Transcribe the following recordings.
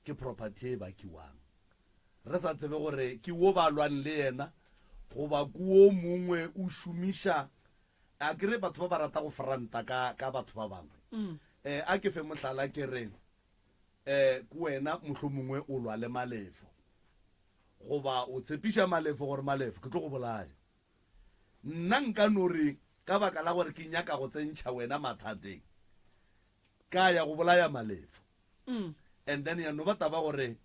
Ke property e bakiwang. Re sa tsebe gore ke wo ba lwang le yena goba ke wo mongwe o šomiša. A ke re batho ba ba rata go franta ka, ka batho ba bangwe. Um a ke fe mohlala ke re, um ke wena mohlomongwe o lwa le Malefo goba o tshepiša Malefo gore Malefo ke tlo go bolaya. Nna nka no re ka baka la gore ke nyaka go tsentšha wena mathateng, ka ya go bolaya Malefo. And then ya no ba taba gore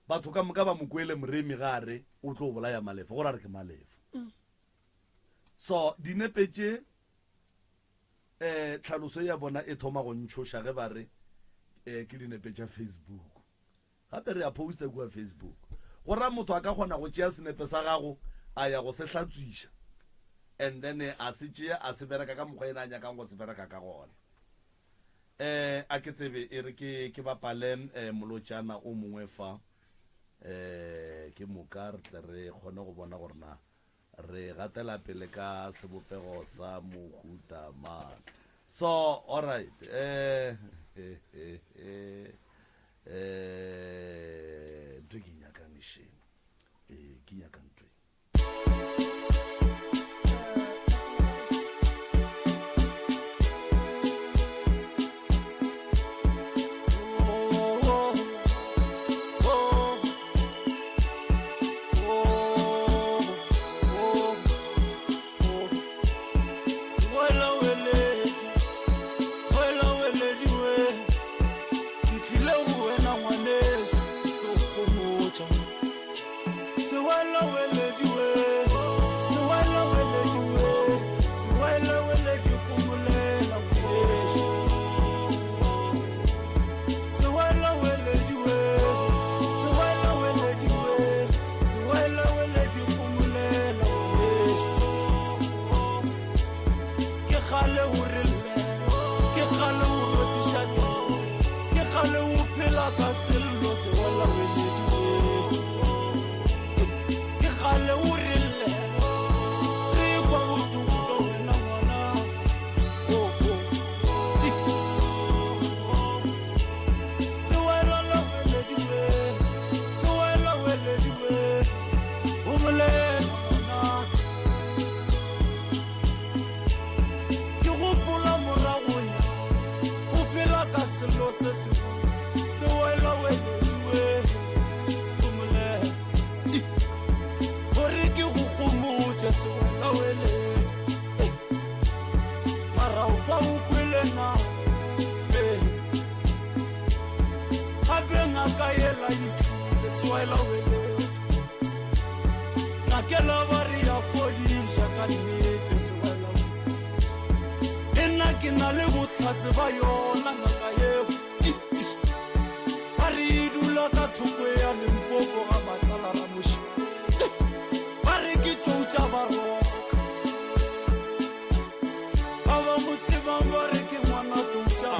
batho ka moka ba mo kwele Moremi ga a re o tlo bolaya Malefo, gore a re ke Malefo. So dinepe tše um tlhaloso ya bona e thoma go ntšhoša ge ba re um ke dinepe tša Facebook. Gape re a posta kua Facebook. Go ra motho a ka kgona go tšea senepe sa gago a ya go se hlatswiša and then a se tšea a se bereka ka mokgwa yena a nyakang go se bereka ka gona. Um a ke tsebe e re ke ke bapale um molotšana o mongwe fa um ke moka re tle re kgone go bona gore na Re gatela pele ka sebopego sa mohuta mang. So, alright. Eh, eh, eh, eh, eh, ntho e ke e nyakang ešeng. Eh, ke nyaka ntho e.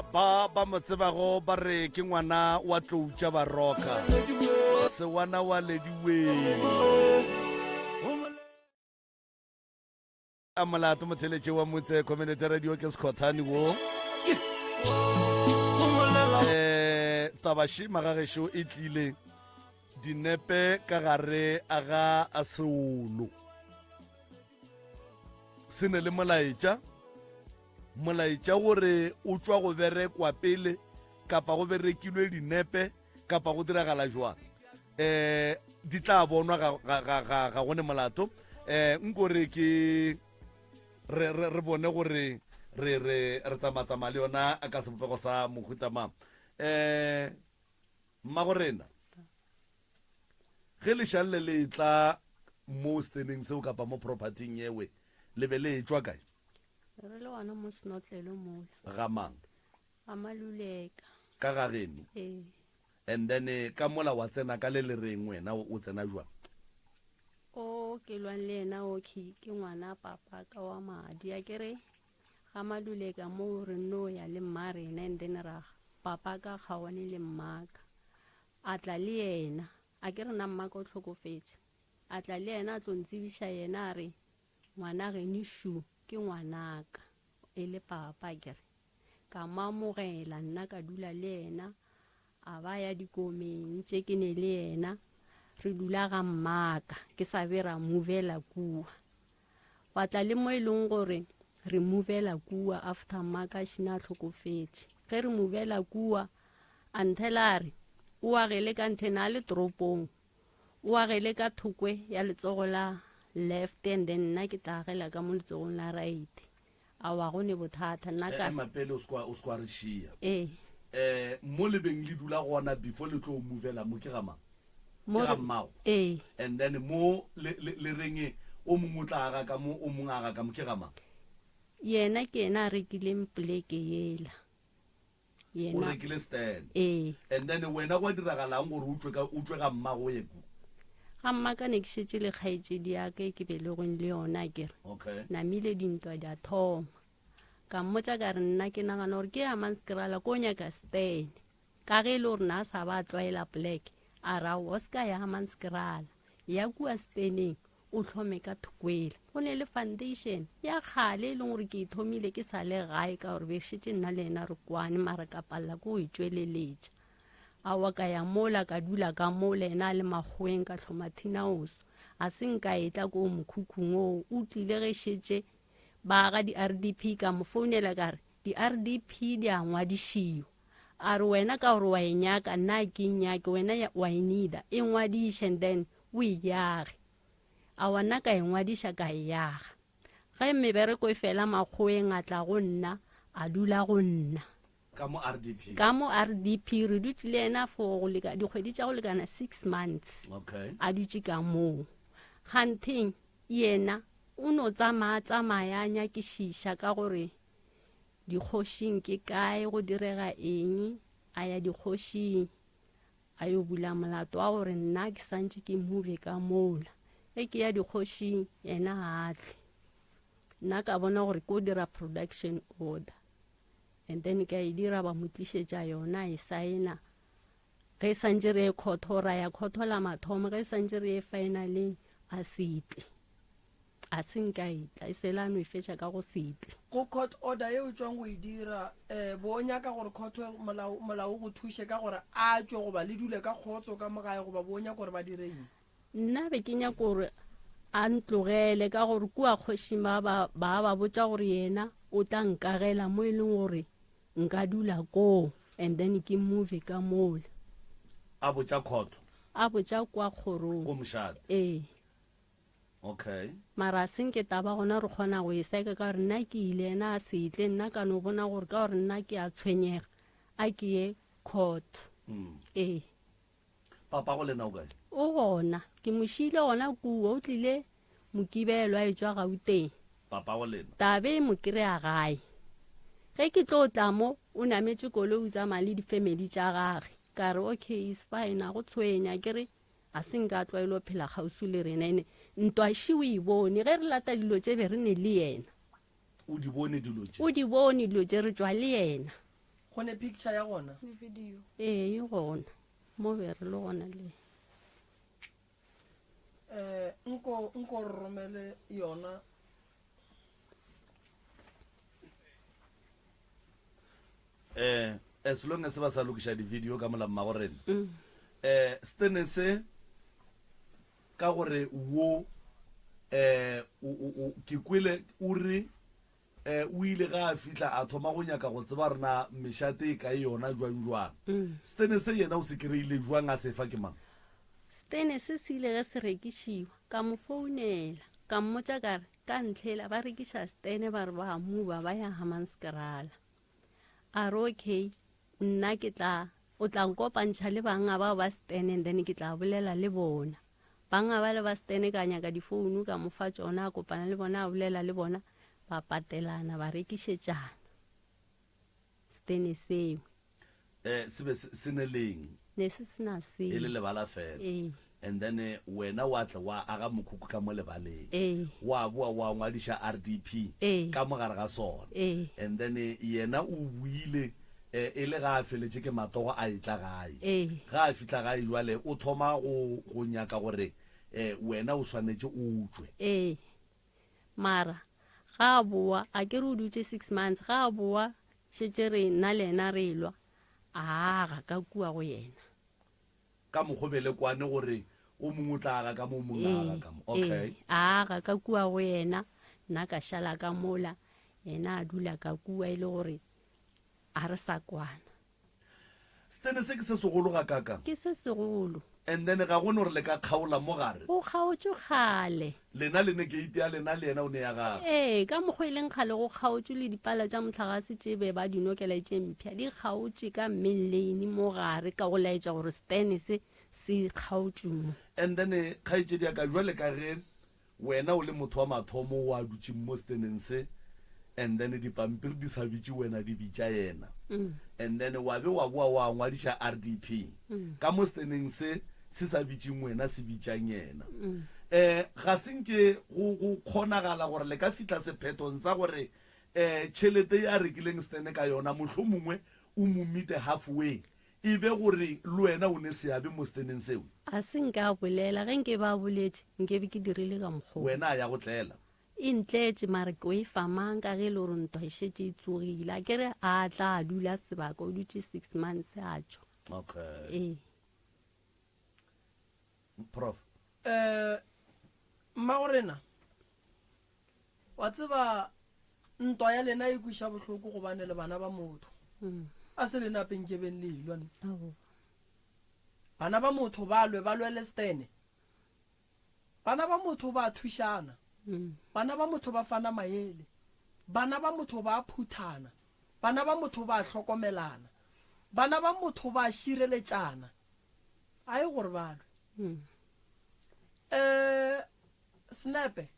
Ba ba mo tsebago ba re ke ngwana wa tlou tša Baroka, sewana wa Lediweng. A molato motheletše wa motse community radio ke Sekhothane wo. Eh, taba še magagešo e tlile dinepe ka gare a ga a seolo se ne le molaetša molaetša gore o tšwa go berekwa pele kapa go berekilwe dinepe kapa go diragala jwang um di tla bonwa ga, ga, ga, ga, ga gone molato um nko re ke re, re, re bone gore re re re tsamatsamaya le yona ka sebopego sa mohuta mang um mmago rena ge lešalle le tla mo steneng seo kapa mo propertyng yewe le be le etšwa kae Re le gona mo senotlelo mola. Ga mang? Ga Maluleka. Ka ga geno? Ee. And then eh, ka mola wa tsena ka le le reng wena o tsena jwang? O ke lwang le yena okay ke ngwana papa ka wa madi a ke re ga Maluleka mo re no ya le mma rena and then ra papa ka kgaone le mmaka a tla le yena a ke re na mmaka o tlhokofetse a tla le yena a tlo ntsebiša yena a re Ngwana geno šu ke ngwanaka, e le papa akere. Ka mo amogela nna ka dula le yena. A ba ya dikomeng tše ke ne le yena, re dula ga mmaka, ke sa be ra movela kua. Gwa tla le mo e leng gore re movela kua after mmaka a šina a hlokofetše. Ge re movela kua, a nthela a re, o agele ka nthe na le toropong, o agele ka thokwe ya letsogo la left and then nna ke tla agela ka mo letsogong la right. Aowa go ne bothata nna ka. Ema pele o se kwa re šia. Ee. Eh mo le beng le dula gona before le tlo movela mo ke ga mang? Mo Ke ga mmago. Ee. And then mo le le le reng o mongwe o tla aga ka mo o mongwe a aga ka mo ke ga mang? Yena ke yena a rekileng poleke yela. O Yena. rekile stand. Ee. And then wena gwa diragalang gore o tšwe ka o tšwe ga mmago o ye ku? Ga mma ka ne ke šetše le kgaetšedi ya ka e ke belegweng le yona akere. Okay. Namile dintwa di a thoma. Ka mmotša ka re nna ke nagana gore ke ya Manskrala ko nyaka stand. Ka ge e le gore na a sa ba tlwaela poleke, a re aowa o se ka ya Manskrala. Ya kua staneng o hlome ka thokwela. Go ne le foundation ya kgale e leng gore ke e thomile ke sa le gae ka gore be šetše nna le yena re kwane mara ka palela ke go e tšweleletša. Aowa ka ya mola ka dula ka mola yena a le makgoweng ka hloma thinaoso. A se nka etla ko mokhukhung oo o tlile ge šetše ba aga di-RDP ka mo founela ka re di-RDP di a ngwadišiwa. A re wena ka gore wa e nyaka nna a ke e nyake wena wa e needa e ngwadiše and then o e yage. Aowa nna ka e ngwadiša ka e yaga. Ge mebereko e fela Makgoweng a tla go nna a dula go nna. Ka mo RDP? Ka mo RDP re dutše le yena for go leka dikgwedi tša go lekana six months. Okay. A dutše ka moo. Kgantheng yena o no tsamaya tsamaya a nyakišiša ka gore dikgošing ke kae go direga eng a ya dikgošing. A yo bula molato wa gore nna ke santše ke move ka mola. Ge ke ya dikgošing, yena ga a tle. Nna ka bona gore ko dira production order. And then ka e dira ba mo tlišetša yona a e saena. Ge santše re ye khotho ra ya khotho la mathomo ge santše re ye finaleng a se tle. A se nka e tla, e sele a no e fetša ka go se tle. Go court order ye o tšwang go e dira, um bo o nyaka gore court molao, molao o go thuše ka gore a tšwe goba le dule ka kgotso ka mo gae goba bo o nyaka gore ba dire eng? Nna be ke nyaka gore a ntlogele ka gore kua kgošing ba ba ba ba botša gore yena o tla nkagela mo e leng gore nka dula koo and then ke move ka mola. A botša court? A botša kwa kgorong. Ko mošate? Ee. Okay. Mara a se nke taba gona re kgona go e seka ka gore nna ke ile ena a se tle nna ka no bona gore ka gore nna ke a tshwenyega a ke ye court. Mm. Ee. Papa go lena o kae? O gona. Ke mo šiile gona kua o tlile Mokibelo a etšwa Gauteng. Papa go lena. Tabe e mo kry-a gae. Ge ke tlo tla mo o nametše koloi o tsamaya le di-family tša gage. Ka re okay is fine a go tshwenya ke re Ga se nka a tlwaelo phela kgauswi le rena. Ene ntwa še o e bone. Ge re lata dilo tše be re ne le yena. O di bone dilo tše? O di bone dilo tše, re tšwa le yena. Go ne picture ya gona? Le video. Ee, e gona. Mo be re le gona le. Eh, nko, nko re romele yona. Eh, as long as ba sa lokiša di-video ka mola mmago rena mm. eh stene se ka gore wo eh o ke kwele o re eh o ile ga a fihla a thoma go nyaka go tseba rena mešate e kae yona jwang jwang mm. stene se yena o se kry-ile jwang a sefa ke mang stene se se ile ge se rekišiwa ka mo founela ka mmotša ka re ka ntlhela ba rekiša stene ba re ba mova ba ya hamanskrala A re, Okay, nna ke tla, o tla nkopantšha le banga bao ba Stene and then ke tla bolela le bona. Banga bale ba Stene ka nyaka difounu ka mo fa tšona, a kopana le bona, a bolela le bona, ba patelana, ba rekišetšana Stene seo. Eh, se be se ne leng? Ne se se na selo. E le lebala fela. Ee. And then eh, wena wa tla wa aga mokhukhu ka mo lebaleng. Ee. Wa boa wa ngwadiša RDP Ee. ka mo gare ga sona. Ee. And then eh, yena o buile eh, e le ga a feletše ke matogo a etla gae. Ee. Ga a fihla gae jwale o thoma go go nyaka gore eh, wena o swanetše o tšwe. Ee. Mara ga a boa, a ke re o dutše six months, ga a boa šetše re nna le yena re elwa. A aga ka kua go yena. Ka mokgo be le kwane gore o mongwe o tla aga ka mo, o mongwe a aga ka mo. Okay. Ee, a aga ka kua go yena, nna ka šala ka mola, yena a dula ka kua e le gore a re sa kwana. Setene se ke se segolo gakaakang? Ke se segolo. And then ga go no re le ka kgaola mo gare? Go kgaotšwe kgale. Lena le ne gate ya lena le yena o ne ya gagwe. Ee, ka mokgwa e leng kgale go kgaotšwe le dipala tša mohlagase tše be ba di nokela tše mpsha di kgaotše ka main lane mo gare ka go laetša gore setene se se kgaotšwe mo. And then kgaetšedi ya ka bjale ka ge Wena o le motho wa mathomo wa dutšeng mo steneng se and then dipampiri di sa bitše wena di bitša yena and then wa be wa boa wa ngwadiša RDP ka mo steneng se se sa bitšeng wena se bitšang yena. Um ga se nke go go kgonagala gore le ka fihla sephethong sa gore um tšhelete ye a rekileng stene ka yona mohlomongwe o mo meete halfway E be gore le wena o ne seabe mo seteneng seo. A se nke a bolela. Ge nke be a boletše, nke be ke dirile ka mokgwa wo. Wena a ya go tlela. E ntletše, mara ke o e fa mang ka ge e le gore ntwa e šetše e tsogile. A ke re a tla a dula sebaka, o dutše six months a tšwa. Okay. Ee. Prof. Eh, mmagorena, Wa tseba, ntwa ya lena e kweša bohloko gobane le bana ba motho. A se lena penkebeng le elwa ne. Bana ba motho ba lwe ba lwele stene. Bana ba motho ba thušana. Bana ba motho ba fana maele. Bana ba motho ba phuthana. Bana ba motho ba hlokomelana. Bana ba motho ba šireletšana. A e gore ba lwe. Eh, Senepe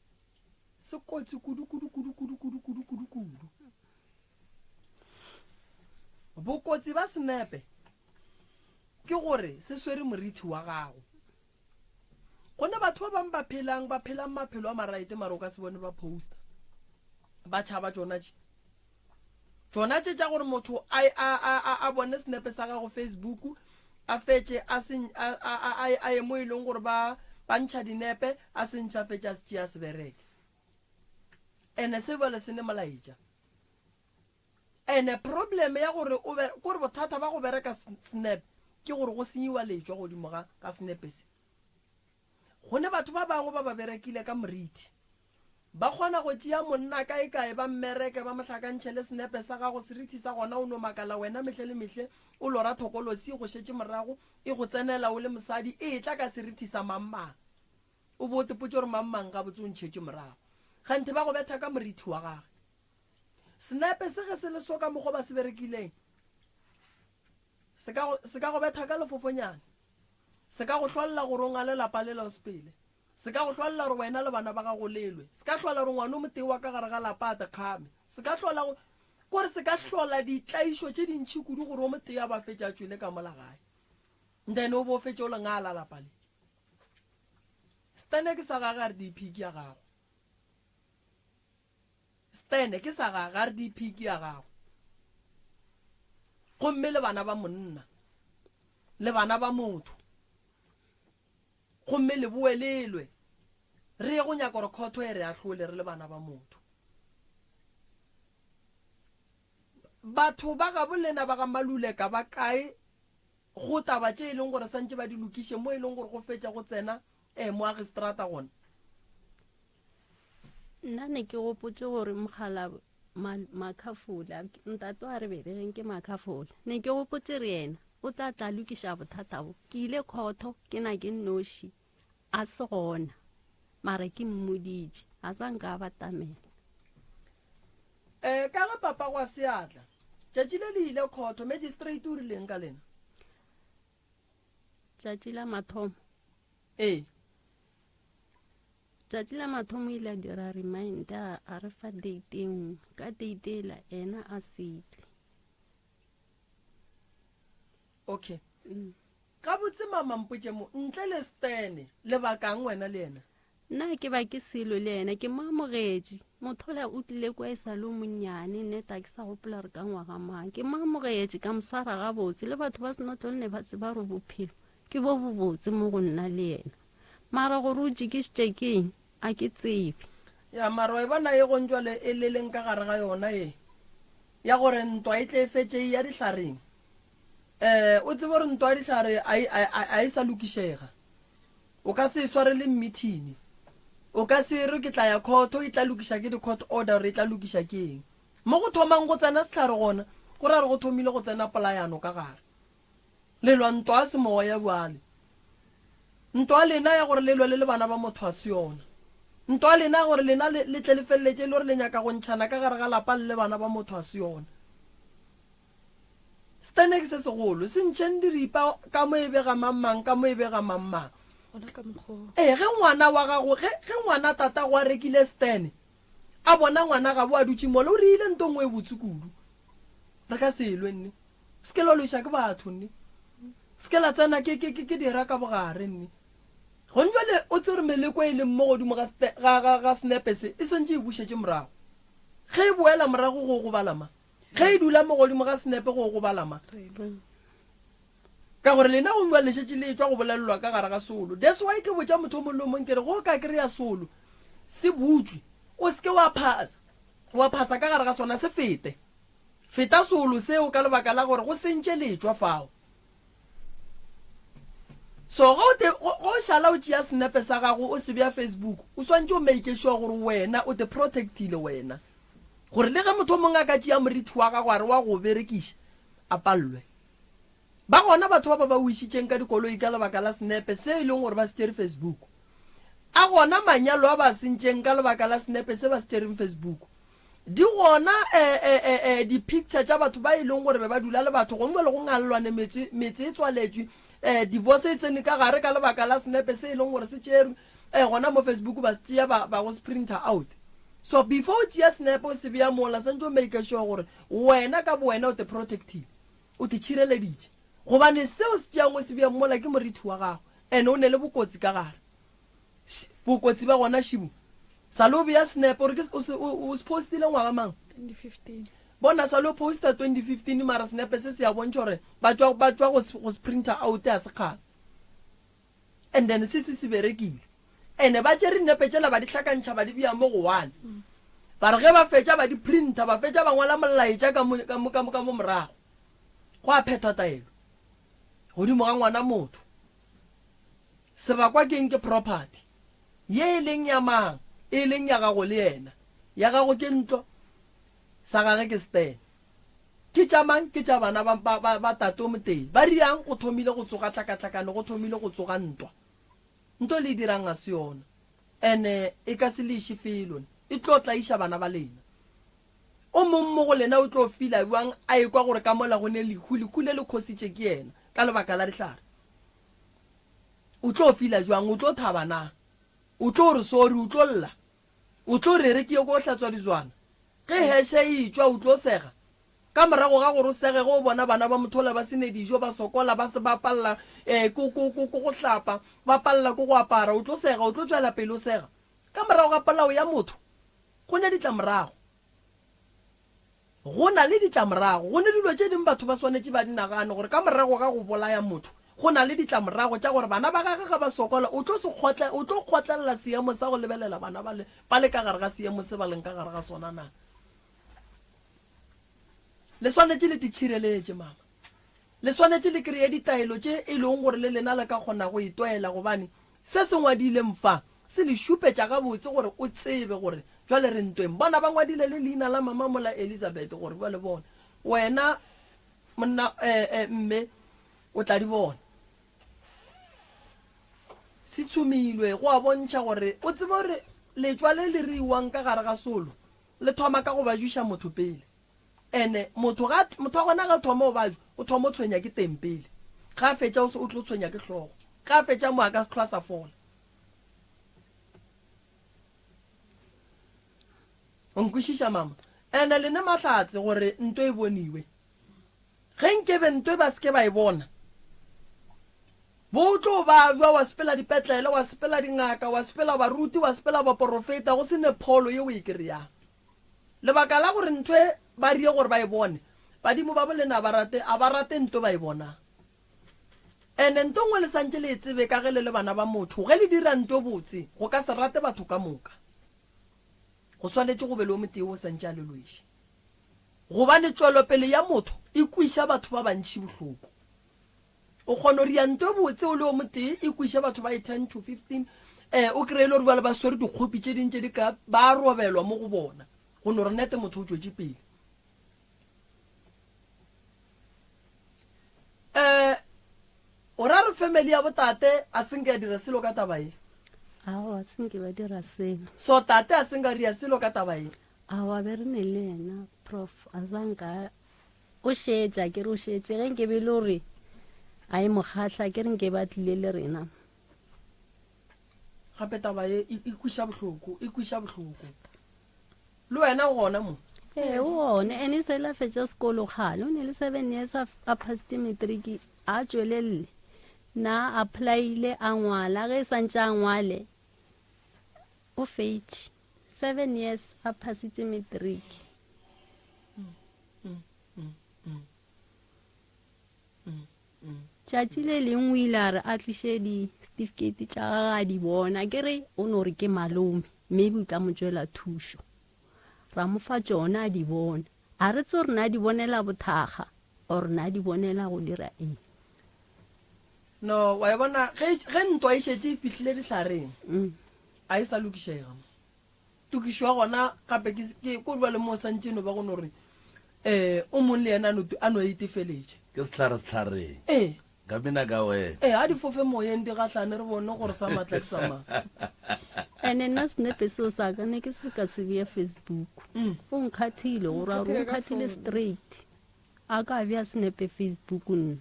se kotsi kudu kudu kudu kudu kudu kudu kudu kudu. Bokotsi ba senepe ke gore se swere morithi wa gago. Gone batho ba bangwe ba phelang ba phelang maphelo a maraete mara o ka se bone ba poster. Ba tšhaba tšona tše. Tšona tše tša gore motho a, a, a, a, a bone senepe sa gago Facebook, a fetše a se, a, a, a, a ye mo e leng gore ba, ba ntšha dinepe, a se ntšha fetše a se tšea a se bereke. Ene se bjale se ne molaetša. Ene problem ya gore o be, kore bothata ba go bereka snap ke gore go senyiwa letšwa godimo ga, ga senepe se. Go ne batho ba bangwe ba ba berekile ka moriti. Ba kgona go tšea monna kaekae ba mmereke ba mo hlakantšhe le senepe sa gago, serithi sa gona o no makala wena mehle le mehle o lora thokolosi e go šetše morago e go tsenela o le mosadi e etla ka serithi sa mangmang. O bo o tepotše gore mangmang gabotse o ntšhetše morago. Kganthe ba go betha ka morithi wa gage. Senepe se ge se le so ka mokgwa ba se berekileng se ka go, se ka go betha ka lefofonyane. Se ka go hlolla gore o ngale lapa lela o sepele. Se ka go hlolla gore wena le bana ba gago le lwe. Se ka hlola gore ngwana o motee wa ka gare ga lapa a te kgame. Se ka hlola go, kore se ka hlola ditlaišo tše dintši kudu gore o motee a ba fetše a tšwele ka mola gae. Then o bo o fetše o le ngala lapa le. Stene ke sa gage a re DP ke ya gago. Stene ke sa gage a re DP ke ya gago. Gomme le bana ba monna. Le bana ba motho. Gomme le boe le lwe. Re ye go nyaka gore khotho e re ahlole re le bana ba motho. Batho ba gabo lena ba ga Maluleka ba kae go taba tše e leng gore santše ba di lokiše mo e leng gore go fetša go tsena eh, moagistrata gona? Nna ne ke gopotše gore mogala Makhafola, ntate wa re belegeng ke Makhafola, ne ke gopotše re yena o tla tla lokiša bothata bo. Ke ile khotho ke na ke nnoši, a se gona, mara ke mmoditše, a sa nka a batamela. Um ka ge papa gwa seatla, tšatši le le ile khotho, magistrate o rileng ka lena? Tšatši la mathomo. Ee. Tšatši la mathomo o ile a dira remind a, a re fa date e nngwe. Ka date ela ena a se tle. Okay. Gabotse mama mpotše mo, ntle le Stene, le bakang wena le yena? Nna ke ba ke selo le yena, ke mo amogetše. Mothola o tlile kwa e sa le o monnyane, nnete ga ke sa gopola gore ka ngwaga mang. Ke mo amogetše, ka mo swara gabotse, le batho ba senotlone ne ba tseba gore bophelo ke bo bobotse mo go nna le yena. Mara gore o tšikišitše ke eng, a ke tsebe. Ya, mara wa e bona ye gong jwale e le leng ka gare ga yona ye, ya gore ntwa e tle e fetše e ya dihlareng. Um o tsebe gore ntwa ya dihlare a e, a, a, a e sa lokišega. O ka se e swarele mmithini. O ka se re ke tla ya khotho e tla lokiša ke di-court order gore e tla lokiša ke eng. Mo go thomang go tsena sehlare gona, go ra gore go thomile go tsena polayano ka gare. Le lwa ntwa ya semoya bjale. Ntwa ya lena ya gore le lwe le le bana ba motho a se yona. Ntwa ya lena ya gore lena le, le tle le feleletše e le gore le nyaka go ntšhana ka gare ga lapa le le bana ba motho a se yona. Setene ke se segolo, se ntšheng diripa ka mo e bega mang mang, ka mo e bega mang mang. Gona ka mokgwa wo. Ee, ge ngwana wa gago, ge, ge ngwana tatago a rekile setene, a bona ngwana gabo a dutše mola, o rile nto nngwe e botse kudu. Re ka se lwe nne. Se ke la lweša ke batho nne. Se ke la tsena ke, ke, ke, ke dira ka bogare nne. Gone jwale o tsere meleko e leng mo godimo ga, ga, ga, ga senepe se, e santše e bušetše morago. Ge e boela morago go gobala mang? Ge e dula mo godimo ga senepe go gobala mang? Ka gore lena gomme le šetše le etšwa go bolelelwa ka gare ga solo. That's why ke botša motho o mongwe le o mongwe ke re go ka kry-a solo se butšwe o se ke wa phasa wa phasa ka gare ga sona se fete. Feta solo seo ka lebaka la gore go sentše letšwa fao. So ge o te go o šala o tšea senepe sa gago o se bea Facebook o swantše o make sure gore wena o te protectile wena. Gore le ge motho o mongwe a ka tšea morithi wa gago a re wa go o berekiša a pallwe. Ba gona batho ba ba ba wišitšeng ka dikoloi ka lebaka la senepe se e leng gore ba se tšere Facebook. A gona manyalo a ba a sentšeng ka lebaka la senepe se ba se tšereng Facebook. Di gona di-picture tša batho ba e leng gore be ba dula le batho gongwe le go ngallwane metse, metse e tswaletšwe, divorce e tsene ka gare ka lebaka la senepe se e leng gore se tšerwe gona mo Facebook ba se tšea ba, ba go se printer out. So before o tšea senepe o se bea mola santše o make sure gore wena ka bowena o te protectile. O te tšhireleditše. Gobane seo se tšeang o se bea mola ke morithi wa gago, and o ne le bokotsi ka gare. Š, bokotsi ba gona šibu. Sa le o bea senepe, gore ke, o se, o, o se postile ngwaga mang? 2015. Bona, sa le o posta 2015, mara senepe se se a bontšha gore ba tšwa, ba tšwa go, go se printer out a se kgale. And then se se se berekile. Ene ba tšere dinepe tšela ba di hlakantšha ba di bea mo go one. Ba re ge ba fetša ba di printer, ba fetša ba ngwala molaetša ka mo, ka mo, ka mo, ka mo morago. Gwa phethwa taelo godimo ga ngwana motho. Sebakwa ke eng? Ke property ye e leng ya mang? E leng ya gago le yena. Ya gago ke ntlo, sa gage ke setene. Ke tša mang? Ke tša bana ba, ba, ba, ba tate o motee. Ba riang? Go thomile go tsoga tlhakatlhakano, go thomile go tsoga ntwa. Nto le e dirang ga se yona, ene e ka se le iše felo, e tlo tlaiša bana ba lena. O mong mo go lena o tlo fila bjang a ekwa gore ka mola go ne lehu, lehu le le khositše ke yena ka lebaka la dihlare? O tlo fila bjang? O tlo thaba na? O tlo re sorry? O tlo lla? O tlo re re ke ye ko hlatswa dizwana? Ge heše e etšwa o tlo sega? Ka morago ga gore o sege ge o bona bana ba mothola ba se ne dijo, ba sokola, ba se ba palela ko, ko, ko, ko go hlapa, ba palela ko go apara, o tlo sega, o tlo tšwela pele o sega. Ka morago ga polao ya motho, go ne ditlamorago. Go na le ditlamorago. Go ne dilo tše dingwe batho ba swanetše ba di nagane, gore ka morago ga go bolaya motho, go na le ditlamorago tša gore bana ba gagwe ge ba sokola, o tlo se kgotle, o tlo kgotlelela seemo sa go lebelela bana ba le, ba le ka gare ga seemo se ba leng ka gare ga sona na. Le swanetše le titšhireletše, mama. Le swanetše le kreye ditaelo tše e lego gore le lena le ka kgona go itwaela, gobane se se ngwadileng fa se le šupetša gabotse gore o tsebe gore bjale re ntweng. Bona ba ngwadile le leina la mama mola Elizabeth gore bjale bona, wena monna, eh, eh, mme, o tla di bona. Se tshumilwe go a bontšha gore o tsebe gore letšwa le le riwang ka gare ga solo Le thoma ka go bajuša motho pele. Ene motho ga motho wa gona ga thoma o bajwa, o thoma o tshwenya ke teng pele. Ga a fetša o tlo tshwenya ke hlogo. Ga a fetša mo a ka se hlwa sa fola. O nkwešiša mama? Ene le ne mahlatse gore nto e boniwe. Ge nkebe nto e ba se ke ba e bona, bo tlo babja, wa sepela dipetlele, wa sepela dingaka, wa sepela baruti, wa sepela baporofeta, go se ne pholo ye o e kry-ang. Lebaka la gore ntho e ba rie gore ba e bone, badimo ba bolena a ba rate, a ba rate nto ba e bonang. Ene nto nngwe le santše le e tsebe ka ge le le bana ba motho, ge le dira nto botse, go ka se rate batho ka moka. Go swanetše go be le o motee o santše a le lweše. Gobane tšwelopele ya motho e kweša batho ba bantši bohloko. O kgona go ria nto e botse o le o motee e kwiše batho ba e 10 to 15 eh o kry-e le gore bjale ba swere dikgopi tše ding tše di ka ba robelwa mo go bona go no re nete motho o tšwetše pele. Eh o ra re family ya botate a se nke ya dira selo ka taba ye? Aowa, se nke ba dira selo. So tate a se nka ria selo ka taba ye? Aowa, be re ne le yena prof a sa nka O šetše, a ke re o šetše. Ge nke be e le gore a e mo kgahla, ke re nke ba tlile le rena. Gape taba ye e, e kweša bohloko, e kweša bohloko. Le wena o gona mo? Ee, o gone. Ene e sa ile a fetša sekolo kgale, o ne le seven years a, a phasitše matric, a tšwelelle. Na applyile, a ngwala, ge e santše a ngwale, o fetše. Seven years a phasitše matric. Tšatši le lengwe o ile a re a tliše di-certificate tša gage a di bona. Ke re o no re ke malome, maybe o tla mo tšwela thušo. Ra mo fa tšona a di bona. A re tse gore na di bonela bothakga or na di bonela go dira eng. No, wa e bona ge ge ntwa e šetše e fihlile dihlareng. Mm. A e sa lokišega. Tokišo ya gona gape ke ke ko bjale mo santše no ba go no re eh o mong le yena a no a no itefeletše. Ke sehlare sehlareng. Ee. Ka bina ka wena. Ee, a di fofe moyeng di gahlane re bone gore sa matla ke sa mang. Ene nna senepe seo sa ka ne ke se ka se bea Facebook. O nkgathile go ra gore o nkgathile straight. A ka bea senepe Facebook nna.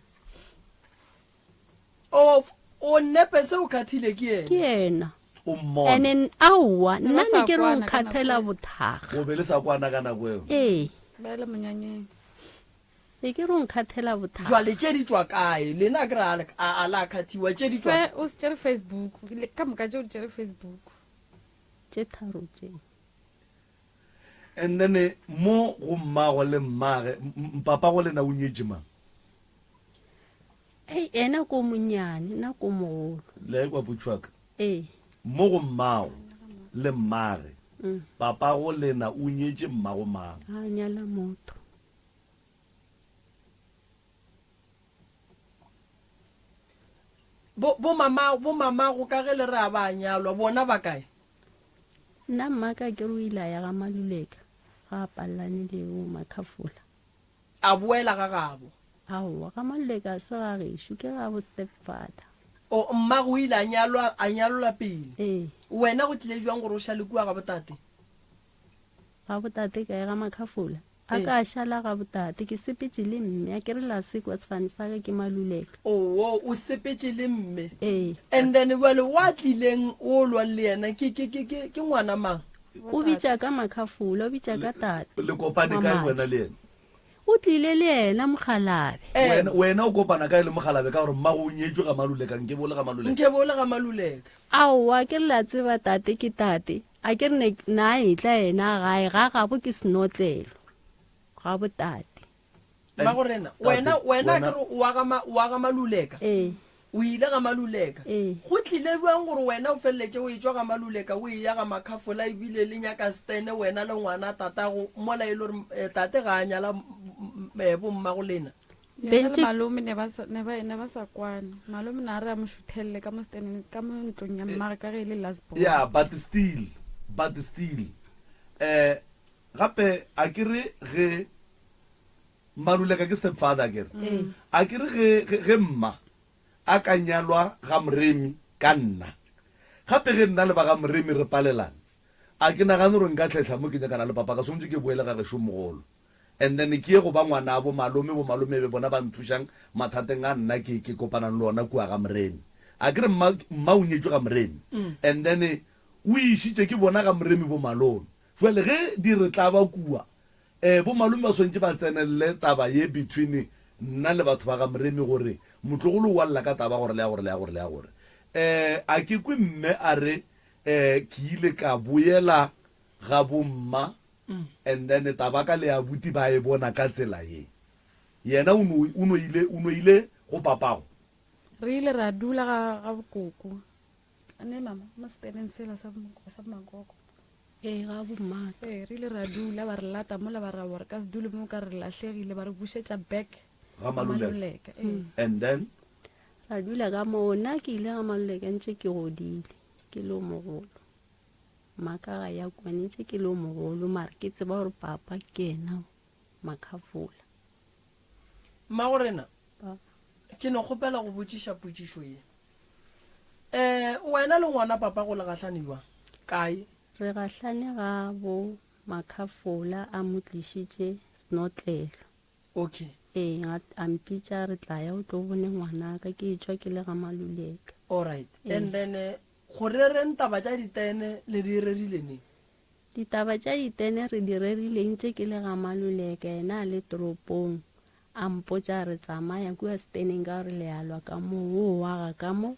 O, o nepe se o khathile ke yena. Ke yena. O mmone. And then aowa, Ne nna ba ne sa ke re o kwana ka nako nkhathela eo. bothakga. O be le sa kwana ka nako eo? Ee. Ba ile monyanyeng. Ne ke re o nkhathela bothakga. Jwale tše di tšwa kae? Lena a ke re a, a, a la khathiwa, tše di tšwa. Fe, o se tšere Facebook. Le, ka moka tše o di tšere Facebook. Tše tharo tše. And then mo go mmago le mmage, m, papago lena o nyetše mang? Ei, ena ko monnyane, nna ko mogolo. Le a ekwa putšwaka? Ee. Mo go mmago le mmage, papago lena o nyetše mmago mang? A nyala motho. Bo, bo mama, bo mamago ka ge le re a ba nyalwa, bona ba kae? Nna mmaka ke re o ile a ya ga Maluleka, ga a pallane le bo Makhafola. A boela ga gabo. Aowa, ga Maluleka ga se ga gešo, ke ga bo stepfather. O, mmago o ile a nyalwa, a nyalolwa pele. Ee. Wena go tlile bjang gore o šale kua ga botate? Ga botate kae? Ga Makhafola? A Ee. ka šala ga botate, ke sepetše le mme, a ke re la sekwa sefane sa ka ke Maluleka. Oo, o sepetše le mme. Ee. And then bjale wa tlileng o lwang le yena ke, ke, ke, ke, ke ngwana mang? O bitša ka Makhafola, o bitša ka tate. Le kopane wa kae madi. wena le yena? O tlile le yena mokgalabe. Eh. Wena, wena o kopana kae le mokgalabe ka gore mmago o nyetšwe ga Maluleka, nke bo le ga Maluleka? Nke bo le ga Maluleka. Aowa, ke re la tseba tate ke tate. A ke re ne, na a etla yena gae, ga gabo ke senotlelo, ga bo tate. Mmagorena, Tate, wena, wena a wena- ke re o wa ga ma, o wa ga Maluleka? Ee. O ile ga Maluleka? Ee. Go tlile bjang gore wena o feleletše o etšwa ga Maluleka o eya ga Makhafola ebile le nyaka stene wena le ngwana tatago mola e le gore eh, tate ga a nyala m- m- eh, bommago lena? Yena le Bentše- malome ne ba sa- ne ba ne ba sa kwane. Malome ne a re a mo šuthelele ka mo steneng ka mo ntlong ya mmagwe ka ge e le last born. Yeah, but still, but still, eh, gape a ke re ge Maluleka ke stepfather a ke re, a ke re ge, ge, ge mma a ka nyalwa ga Moremi ka nna, gape ge nna le ba ga Moremi re palelana, a ke nagane gore nka tlhehla mo ke nyakana le papa ka swantše ke boele ga gešo mogolo. And then ke ye go ba ngwanabo malome, bo malome e be bona ba nthušang mathateng a nna ke, ke kopanang le ona kua ga Moremi. A ke re mma, mma o nyetšwe ga Moremi. And then o išitše ke bona ga Moremi bo malome. Jwale ge di re tlaba kua, eh, bo malome ba swanetše ba tsenelele taba ye between nna le batho ba ga Moremi gore motlogolo o a lla ka taba gore le ya gore le ya gore le ya gore. Eh, a ke kwe mme a re, eh, ke ile ka boela ga bo mma and then taba ka le abuti ba e bona ka tsela ye. Yena o no, o no ile, o no ile go papago. Re ile ra dula ga, ga bokoko. Ne mama, mo seteneng sela sa, sa bomakoko. Ee, ga bommaka. Ee, re ile ra dula, ba re lata mola ba ra gore ka se dule mo ka re lahlegile, ba re bušetša back Ga Maluleka. Maluleka. Ee. And then? Ra dula ka moo, nna ke ile ga Maluleka ntše ke godile, ke le o mogolo. Maka ga ya kwane ntše ke le o mogolo, mare ke tseba gore papa ke yena Makhafola. Mmagorena, ke no kgopela go botšiša potšišo ye. Um wena le ngwana papa go le gahlane bjang? Kae? Re gahlane ga bo Makhafola a mo tlišitše snotlelo. Okay. Ee, a, a mpitša a re tlaya o tlo bone ngwanaka, ke etšwa ke le ga Maluleka. Alright. Ee. And then eh, go rereng taba tša ditene le di rerile neng? Ditaba tša ditene re di rerile ntše ke le ga Maluleka, yena a le toropong. A mpotša a re tsamaya kua steneng ka gore le a lwa ka mo, wo o aga ka mo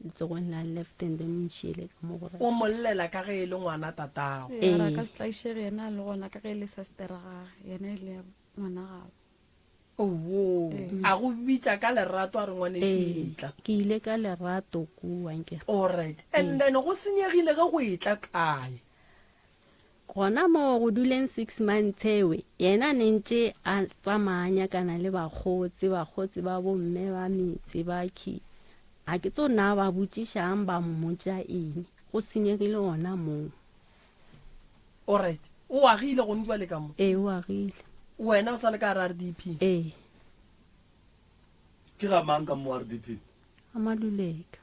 letsogong la left and then o ntšhiele ka mo go right. O mo llela ka ge e le ngwana tatago. Ee, a re a Ee. ka se tlaišege yena a le gona ka ge e le sestera gage, yena e le ya ngwana gabo. Owoo, Ee. a go bitša ka lerato a re ngwanešu Ee, etla. ke ile ka lerato kua nkere. Alright, and then go senyegile ge go etla kae? Gona moo go duleng six months ewe, yena ne ntše a tsamaya a nyakana le bakgotsi, bakgotsi ba bomme ba metse ba khi. Ga ke tso na ba botšišang ba mmotša eng, go senyegile gona moo. Alright, o agile gone jwale ka mo? Ee, o agile. Wena o sa le ka gare RDP? Ee. Ke ga mang ka mo RDP? Ga Maluleka.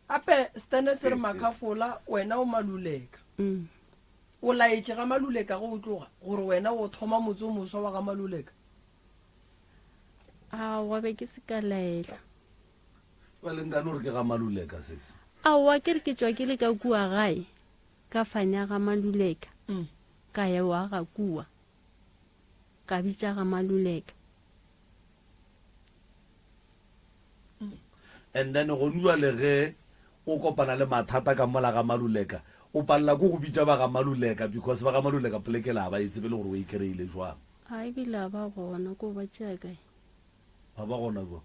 Gape Stene se re Makhafola wena o Maluleka. O laetše ga Maluleka ge o tloga gore wena o thoma motse o moswa wa ga Maluleka? Aowa be ke se ka laela. Bjale nkane o re ke ga Maluleka sesi? Aowa ke re ke tšwa ke le ka kua gae ka fanya ga Maluleka ka ya wa ga kua ka bitša ga Maluleka. And then gone jwale ge o kopana le mathata ka mola ga Maluleka, o palela ko go bitša ba ga Maluleka because ba ga Maluleka poleke la ba e tsebe le gore o e kry-ile jwang. A ebile a ba gona, ko ba tšea kae? Ba ba gona jwang?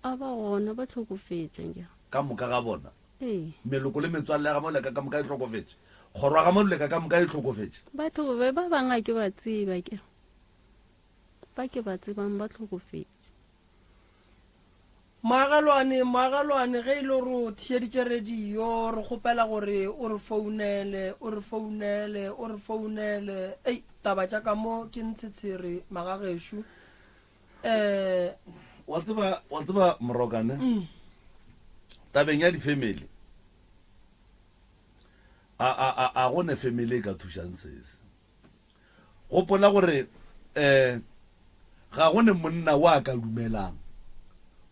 A ba gona, ba hlokofetše nkere. Ka moka ga bona? Ee. Meloko le metswalle ya ga Maluleka ka moka e hlokofetše? Kgoro ya ga Maluleka ka moka e hlokofetše? Ba hlokofetše, ba bang ga ke ba tsebe akere. Ba ke ba tsebang ba hlokofetše. Moagelwane, moagelwane, ge e le gore o theeditše radio, re kgopela gore o re founele, o re founele, o re founele. Ei, taba tša ka mo ke ntshetshere, magagešo. Eh, Wa tseba, wa tseba Morokane, tabeng ya di-family, a, a, a, a go ne family e ka thušang sese. Gopola gore um ga go ne monna wa ka dumelang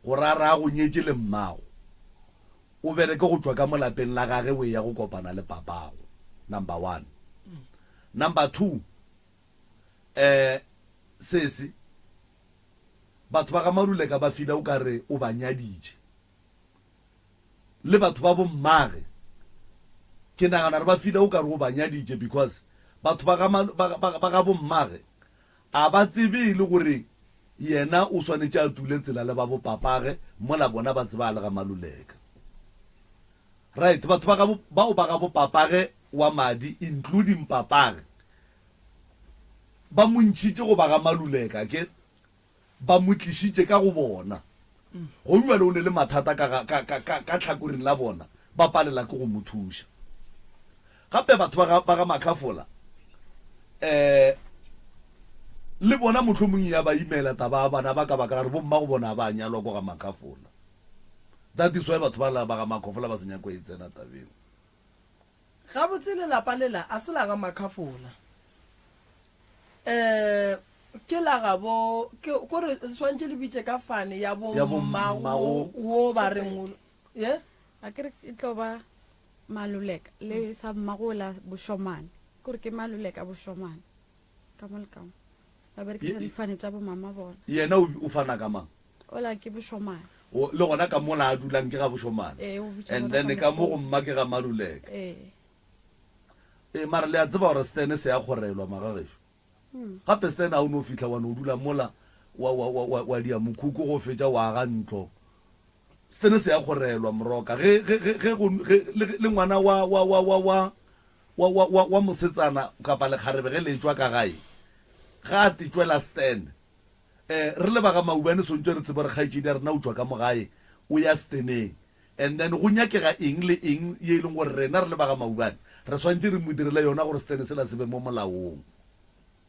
gore a re a go nyetše le mmago, o bereke go tšwa ka mo lapeng la gage o eya go kopana le papago, number one. Number two, um sesi, batho ba ga Maruleka ba fila o ka re o ba nyaditše. Le batho ba bo mmage ke nagana gore ba fila o ka re o ba nyaditše because batho ba ga ba, ba, ba ga bo mmage a ba tsebe e le gore yena o swanetše a tule tsela le ba bo papage mola bona ba tseba a le ga Maluleka. Right, batho ba ga bo, bao ba ga bo papage wa madi including papage ba mo ntšhitše go ba ga Maluleka ke ba mo tlišitše ka go bona. Gong bjale o ne le mathata ka ga, ka, ka, ka, ka tlhakoring la bona, ba palela ke go mo thuša. Gape batho ba ga, ba ga Makhafola, eh, le bona mohlomong ya ba imela taba ya bana ba ka baka la gore bommago bona ba nyalwa ko ga Makhafola. That is why batho ba la ba ga Makhofola ba se nyako e tsena tabeng. Gabotse lelapa lela a se la ga Makhafola. Um ke la gabo ke kore swantše le bitše ka fane ya bo Ya bo mmago mmago. wo ba reng o- ye A ke re e tlo ba Maluleka le sa mmago la Bošomane. Ke gore ke Maluleka Bošomane. Ka mo le ka mo. Ba berekiša Ye- difane tša bo mama bona. Yena o, o fana ka mang? Ola ke Bošomane. O, le gona ka mola a dulang ke ga Bošomane. Ee, o bitša And bona then ka ka mo mokgwa go mma ke ga Maluleka. Ee. Ee, mara le a tseba gore Stene se a kgorelwa, magagešo. Gape Stene ga o no fihla wa no dula mola wa, wa, wa, wa, wa dia mokhukhu go fetša wa aga ntlo. Stene se a kgorelwa, moroka. Ge, ge, ge, ge go, ge, le, le ngwana wa, wa, wa, wa, wa, wa, wa, wa, wa mosetsana kapa lekgarebe ge le tšwa ka gae, ga a te tšwela Stene. Um re le ba ga Maubane swantšwe re tsebe gore kgaetšedi ya rena o tšwa ka mo gae o ya steneng and then go nyakega eng le eng ye e leng gore rena re le ba ga Maubane re swantše re mo direle yona gore stene sela se be mo molaong.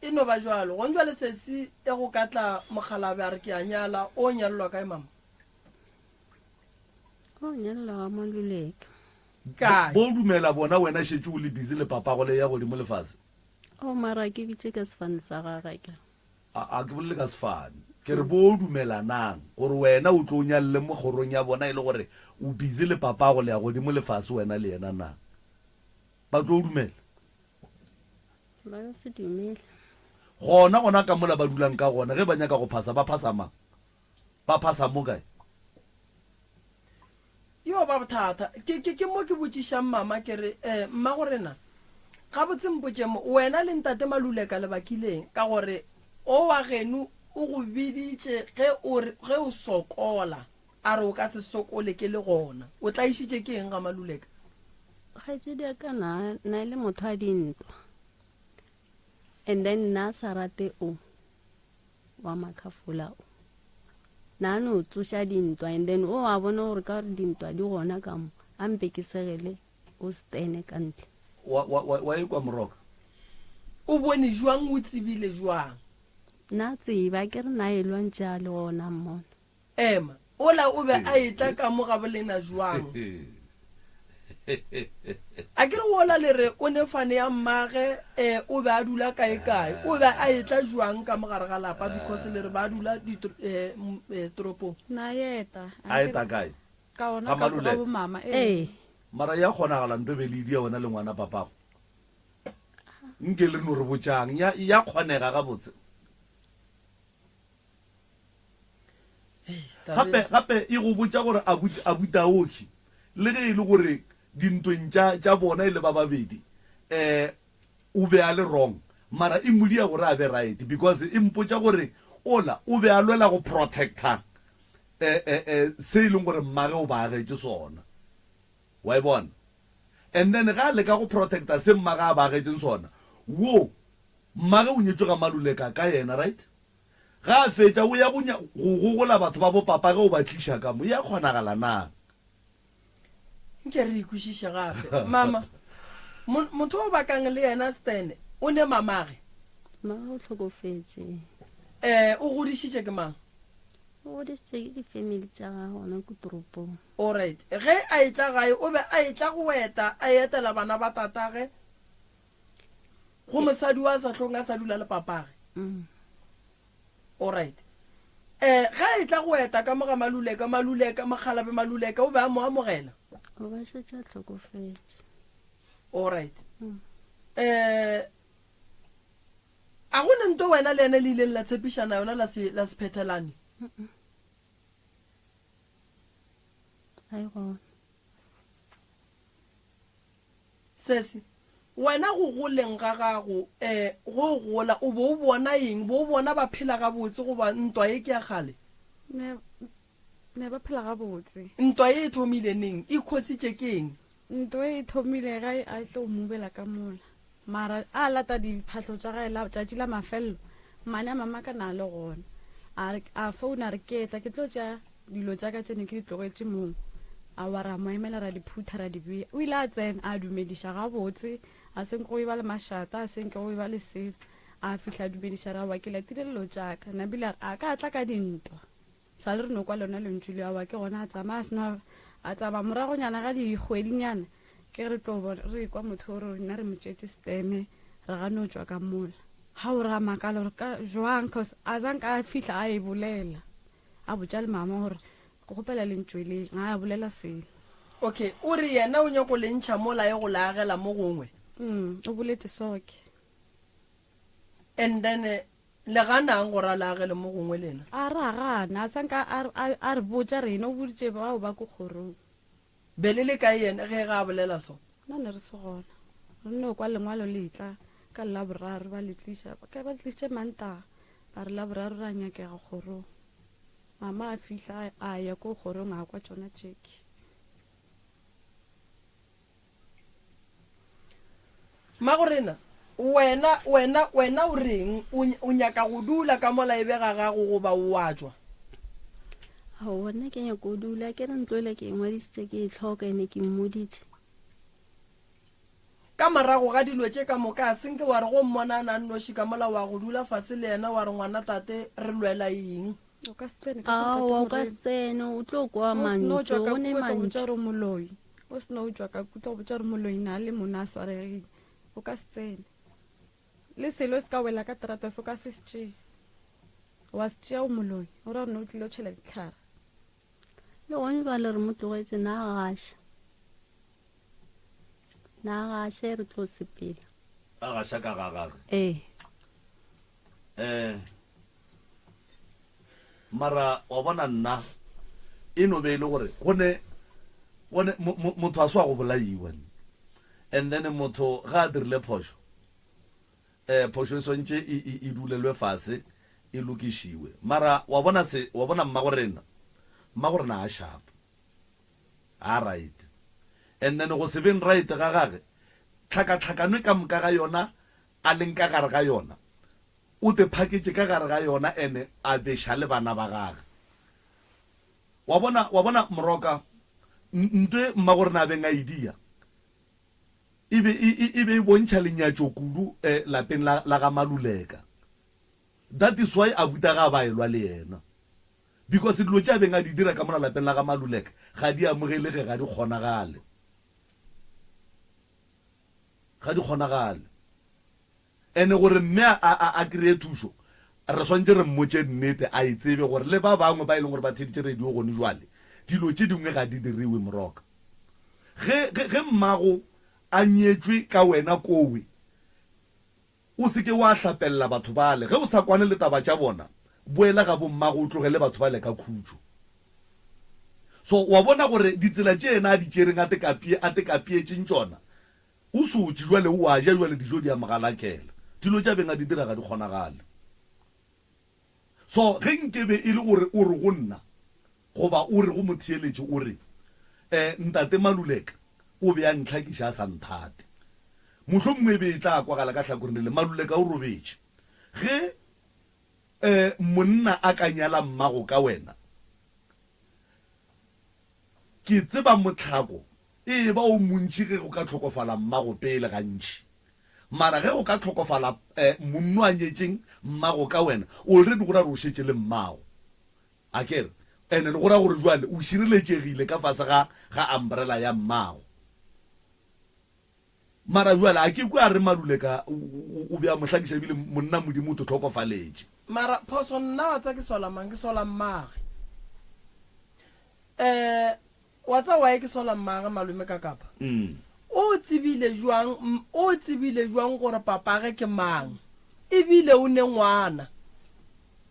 E no ba bjalo. Gong bjale sesi e go ka tla mokgalabje a re ke a nyala, o nyalelwa kae mama? O nyalelwa ga Maluleka. Kae? Bo dumela bona wena šetše o le busy le papago le ya godimo le fase. Oh mara ke bitše ka sefane sa gage akere. A, a ke bolele ka sefane. Ke re bo dumelanang gore wena o tlo nyalele mo kgorong ya bona e le gore o busy le papago le ya godimo le fase wena le yena na? Ba tlo dumela? Ba ka se dumele. Gona gona ka mola ba dulang ka gona ge ba nyaka go phasa ba phasa mang? Ba phasa mo kae? Yo ba bothata. Ke, ke, ke mo ke botšišang mama ke re, eh, mmagorena, gabotse mpotše mo, wena le ntate Maluleka le bakileng? Ka gore o wa geno o go biditše ge o re, ge o sokola, a re o ka se sokole ke le gona. O tlaišitše ke eng ga Maluleka? Kgaetšedi ya ka na, na e le motho a dintwa. And then nna a sa rate o. wa makhafola o na no tsoša dintwa and then o a bona gore ka gore dintwa di gona ka mo a mpe ke segele o stene ka ntle. Wa, wa, wa, wa ekwa moroka? O bone jwang o tsebile jwang? Na tseba ke re na e lwantše a le gona mmona. Ema, ola o be a etla ka mo gabolena jwang? A ke re wola le re o ne fane ya mmage, eh, o be a dula kae kae? O be a etla jwang ka mo gare ga lapa because le re ba dula eh, eh, toropong? Na eta. A eta kae? Ka ona Ga ka Maluleka? bo mama. Ee. Mara ya kgonagala nto be le idia wena le ngwana papago? Nke le no re botšang, ya, ya kgonega gabotse. Gape, gape e go botša gore abuti, abuti Aoki, le ge e le gore dintweng tša, tša bona e le ba babedi, eh, o be a le wrong, mara e mo dia gore a be right, because e mpotša gore ola o be a lwela go protecta, eh, eh, eh, se e leng gore mmage o ba agetše sona. Wa e bona? And then ge a leka go protecta se mmage a ba agetšeng sona, wo, mmage o nyetšwe ga Maluleka ka yena, right? Ge a fetša, o ya go nya, go gogola batho ba bopapa ge o ba tliša ka mo. E a kgonagala na? Nke re e kwešiše gape. Mama, mo, motho o bakang le yena Stan, o ne mamage? Mama o hlokofetše. Eh, o godišitše ke mang? O godišitše ke di-family tša gagwe gona ko toropong. Alright. Ge a etla gae, o be a etla go eta, a etela bana ba tatage? Go mosadi wa sa hlong a sa dula le papage. Mm. Alright. Eh, ge a etla go eta ka mo ga Maluleka, Maluleka, Mokgalabe Maluleka o be a mo amogela. O ba šetše a hlokofetše. Alright. Mm. Eh, a go ne nto wena le yena le ileng la tshepišana yona la se la se phethelane? Mm. Ga e gona. Sesi, wena go goleng ga gago, eh, ge o gola, o be o bona eng? Be o bona ba phela gabotse goba ntwa ye ke ya kgale? Ne, ne ba phela gabotse. Ntwa ye e thomile neng? E khositše ke eng? Ntwa ye e thomile ge a tlo mubela ka mola. Mara a lata diphahlo tša gae la tšatši la mafelelo, mmane a mamaka na le gona. A re, a founa a re ke etla ke tlo tšea dilo tša ka tše ne ke di tlogetše moo. A wa ra mo emela ra di phutha ra di bea. O ile a tsena a dumediša gabotse, a se nke go eba le mašata, a se nke go eba le selo. A fihla a dumediša ra wa ke latile dilo tša ka. Nabile a re a ka a tla ka dintwa. Sa le re no kwa lona lentšu leo, aowa ke gona a tsamaya a seno a tsamaya moragonyana ga dikgwedinyana ke re tlo bona re kwa motho o re nna re mo tšetše stene re gane o tšwa ka mola ga o re a makala gore ka jwang cause a zanka a fihla a e bolela a botša le mama gore ke kgopela le ntšweleng ga a bolela selo. Okay, o re yena o nyako le ntšha mola ye go le agela mo gongwe. Mm, o boletše soke. And then Le ganang gore a le agele mo gongwe lena? A re a gana, a sa nka a, a, a re botša rena, o boditše bao ba ko kgorong. Be le le kae yena ge, ge a bolela so? Nna ne re se gona. Re no kwa lengwalo le etla ka Laboraro, ba le tliša, ka ba le tlišitše Mantaga, ba re Laboraro ra nyakega kgorong. Mama a fihla, a, a ya ko kgorong a kwa tšona tšeke. Mmagorena. Wena, wena, wena o reng? O, o nyaka go dula ka mola e be ga gago goba o a tšwa? Aowa, nna ke nyaka go dula. Ke re ntlo ele ke e ngwadišitše ke e hloka ene ke mmoditše. Ka morago ga dilo tše ka moka, a se nke wa re go mmona a na nnoši ka mola wa go dula fase le yena wa re, Ngwana tate, re lwela eng? O ka se tsene ka kwa, Aowa, o Ntate ka se Moremi. tsene, o tlo kwa O se no mantšu, tšwa ka o ne kua, tlo botša mantšu. gore o moloi. O se no tšwa ka kua, tlo botša gore moloi na le mona a swaregile. O ka se tsene. Le selo se ka wela ka terata se o ka se se tšee. Wa se tšea o moloi, o ra gore ne o tlile o tšhela ditlhare. Le gone jwale re mo tlogetše na gaša. Na gaše re tlo sepela. A gaša ka ga gage. Ee. Eh. Mara wa bona nna e no be e le gore go ne go ne motho a se wa go bolaiwa and then motho ga a dirile phošo eh phošo e swantše e, e, e dulelwe fase e lokišiwe mara wa bona se wa bona mmago rena mmago rena a sharp a right and then go se beng right ga gage tlhakatlhakano ka moka ga yona a leng ka gare ga yona O te phaketše ka gare ga yona ene a beša le bana ba gage. Wa bona, wa bona, Moroka, ntwe mmagorena a beng a e dia, e be e, e, e be e bontšha lenyatšo kudu eh, lapeng la, la ga Maluleka. That is why abuta ga a ba a elwa le yena. Because dilo tše a beng a di dira ka mola lapeng la ga Maluleka ga di amogelege, ga di kgonagale. Ga di kgonagale. Ene gore mme a, a, a kreye thušo, re swanetše re mmotše nnete, a e tsebe gore le ba bangwe ba e leng gore ba theeditše radio gone jwale, dilo tše dingwe ga di diriwe, Moroka. Ge, ge, ge mmago a nyetšwe ka wena kowe, o se ke wa hlapella batho bale. Ge o sa kwane le taba tša bona, boela ga bommago o tlogele batho bale ka khutšo. So, wa bona gore ditsela tše yena a di tšereng a tekapie, a tekapietšeng tšona, O sotše jwale, o a ja jwale, dijo di a mo galakela. Dilo tša beng a di dira ga di kgonagale. So ge nkebe e le gore o re go nna, goba o re go motheeletši o re, Eh, Ntate Maluleka o be a ntlhakiša a sa nthate. Mohlomongwe e be e tla kwagala ka hlakoreng le le, Maluleka o robetše. Ge eh monna a ka nyala mmago ka wena, Ke tseba mohlako e eba o montši ge go ka hlokofala mmago pele gantši. Mara ge go ka hlokofala monno a nyetšeng mmago ka wena, already go ra gore o šetše le mmago. Akere? And then go ra gore jwale o šireletšegile ka fase ga ga umbrella ya mmago. Mara bjale a ke kwe a re Maluleka o be a mo hlakiša ebile monna Modimo o to hlokofaletše. Mara phoso nna wa tsa ke sola mang ke sola mmage eh wa tsa why ke sola mmage malome ka kapa o tsebile jwang o tsebile jwang gore papage ke mang ebile o ne ngwana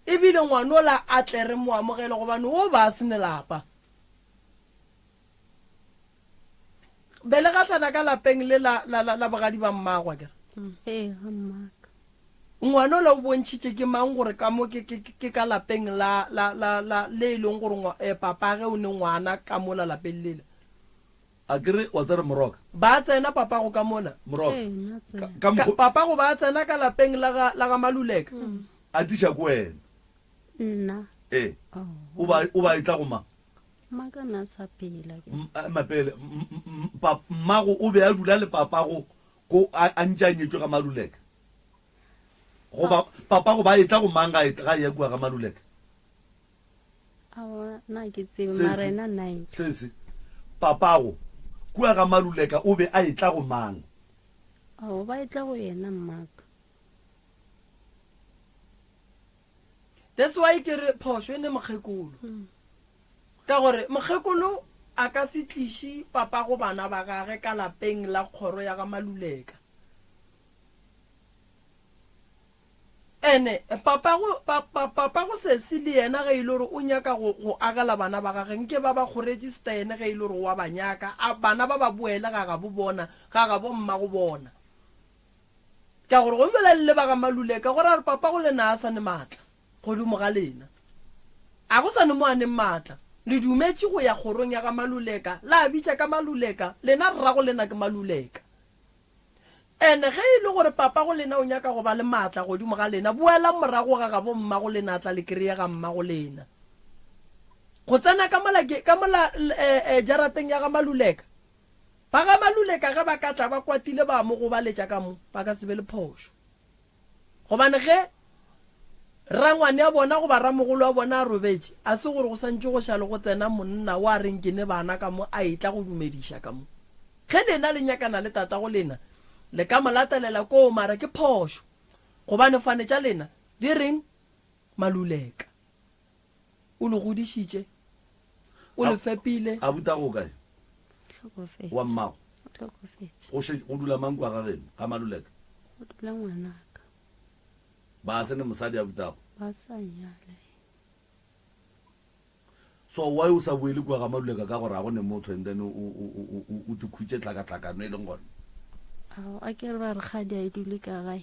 ebile ngwanola a tle re mo amogele gobane o ba a sene lapa. Be le gahlana ka lapeng le la, la, la, la bogadi ba mmago, akere? Ee, ga mmaka. Ngwanola o bontšhitše ke mang gore ka mo ke, ke, ke ka lapeng la, la, la, la, le e leng gore ngwa, eh, papage o ne ngwana ka mola lapeng lela. Akere wa tsere Moroka? Ba tsena papago ka mola. Moroka. Ee, nna tsena. Ka, ka mokgo. Papago ba tsena ka lapeng la ga, la ga Maluleka. A tliša ko wena. Nna. Ee. Oh. O ba, o ba etla go mang? Mmaka na sa phela ke. Mapele, mmago o be a dula le papago ko a ntše a nyetšwe ga Maluleka? Goba papago ba etla go mang ga ga eya kua ga Maluleka? Aowa, na ke tsebe, mara ena nna etla. Sesi, papago kua ga Maluleka o be a etla go mang? Aowa, ba etla go yena mmaka. That's why ke re phošo e ne mokgekolo. Ka gore mokgekolo a ka se tliše papago bana ba gage ka lapeng la kgoro ya ga Maluleka. Ene papago, pa, pa, papago sesi le yena ge e le gore o nyaka go, go agela bana ba gage, nke ba ba go register yene ge e le gore wa ba nyaka, a bana ba ba boele ga gabo bona, ga gabo mmago bona. Ka gore gomme la le ba ga Maluleka, go ra gore papago lena a sa ne maatla godimo ga lena. A go sa ne mo a neng maatla. Le dumetše go ya kgorong ya ga Maluleka, la bitša ka Maluleka, lena rrago lena ke Maluleka. Ene ge e le gore papago lena o nyaka go ba le maatla godimo ga lena, boelang morago ga gabo mmago lena a tla le kreye ga mmago lena. Go tsena ka mola ke, ka mola eh, eh, jarateng ya ga Maluleka. Ba ga Maluleka ge ba ka tla ba kwatile ba mo gobaletša ka mo, ba ka se be le phošo. Gobane ge rangwane a bona goba ramogolo wa bona a robetše, a se gore go santše go šale go tsena monna wa reng ke ne bana ka mo a etla go dumediša ka mo. Ge lena le nyakana le tatago lena, le ka mo latelela koo mara ke phošo, gobane fane tša lena di reng Maluleka. O le godišitše, o le fepile. Abutago o kae? Hlokofetše. Wa mmago? O hlokofetše. Go še, go dula mang kua ga geno, ga Maluleka? Go dula ngwanaka. Ba se ne mosadi abutago? Ba sa nyala. So why o sa boele kua ga Maluleka ka gore ga go ne motho and then o, o, o, o, o, o tikhutše tlhakatlhakano e leng gona? Ao, a ke re ba re kgadi a e dule ka gae.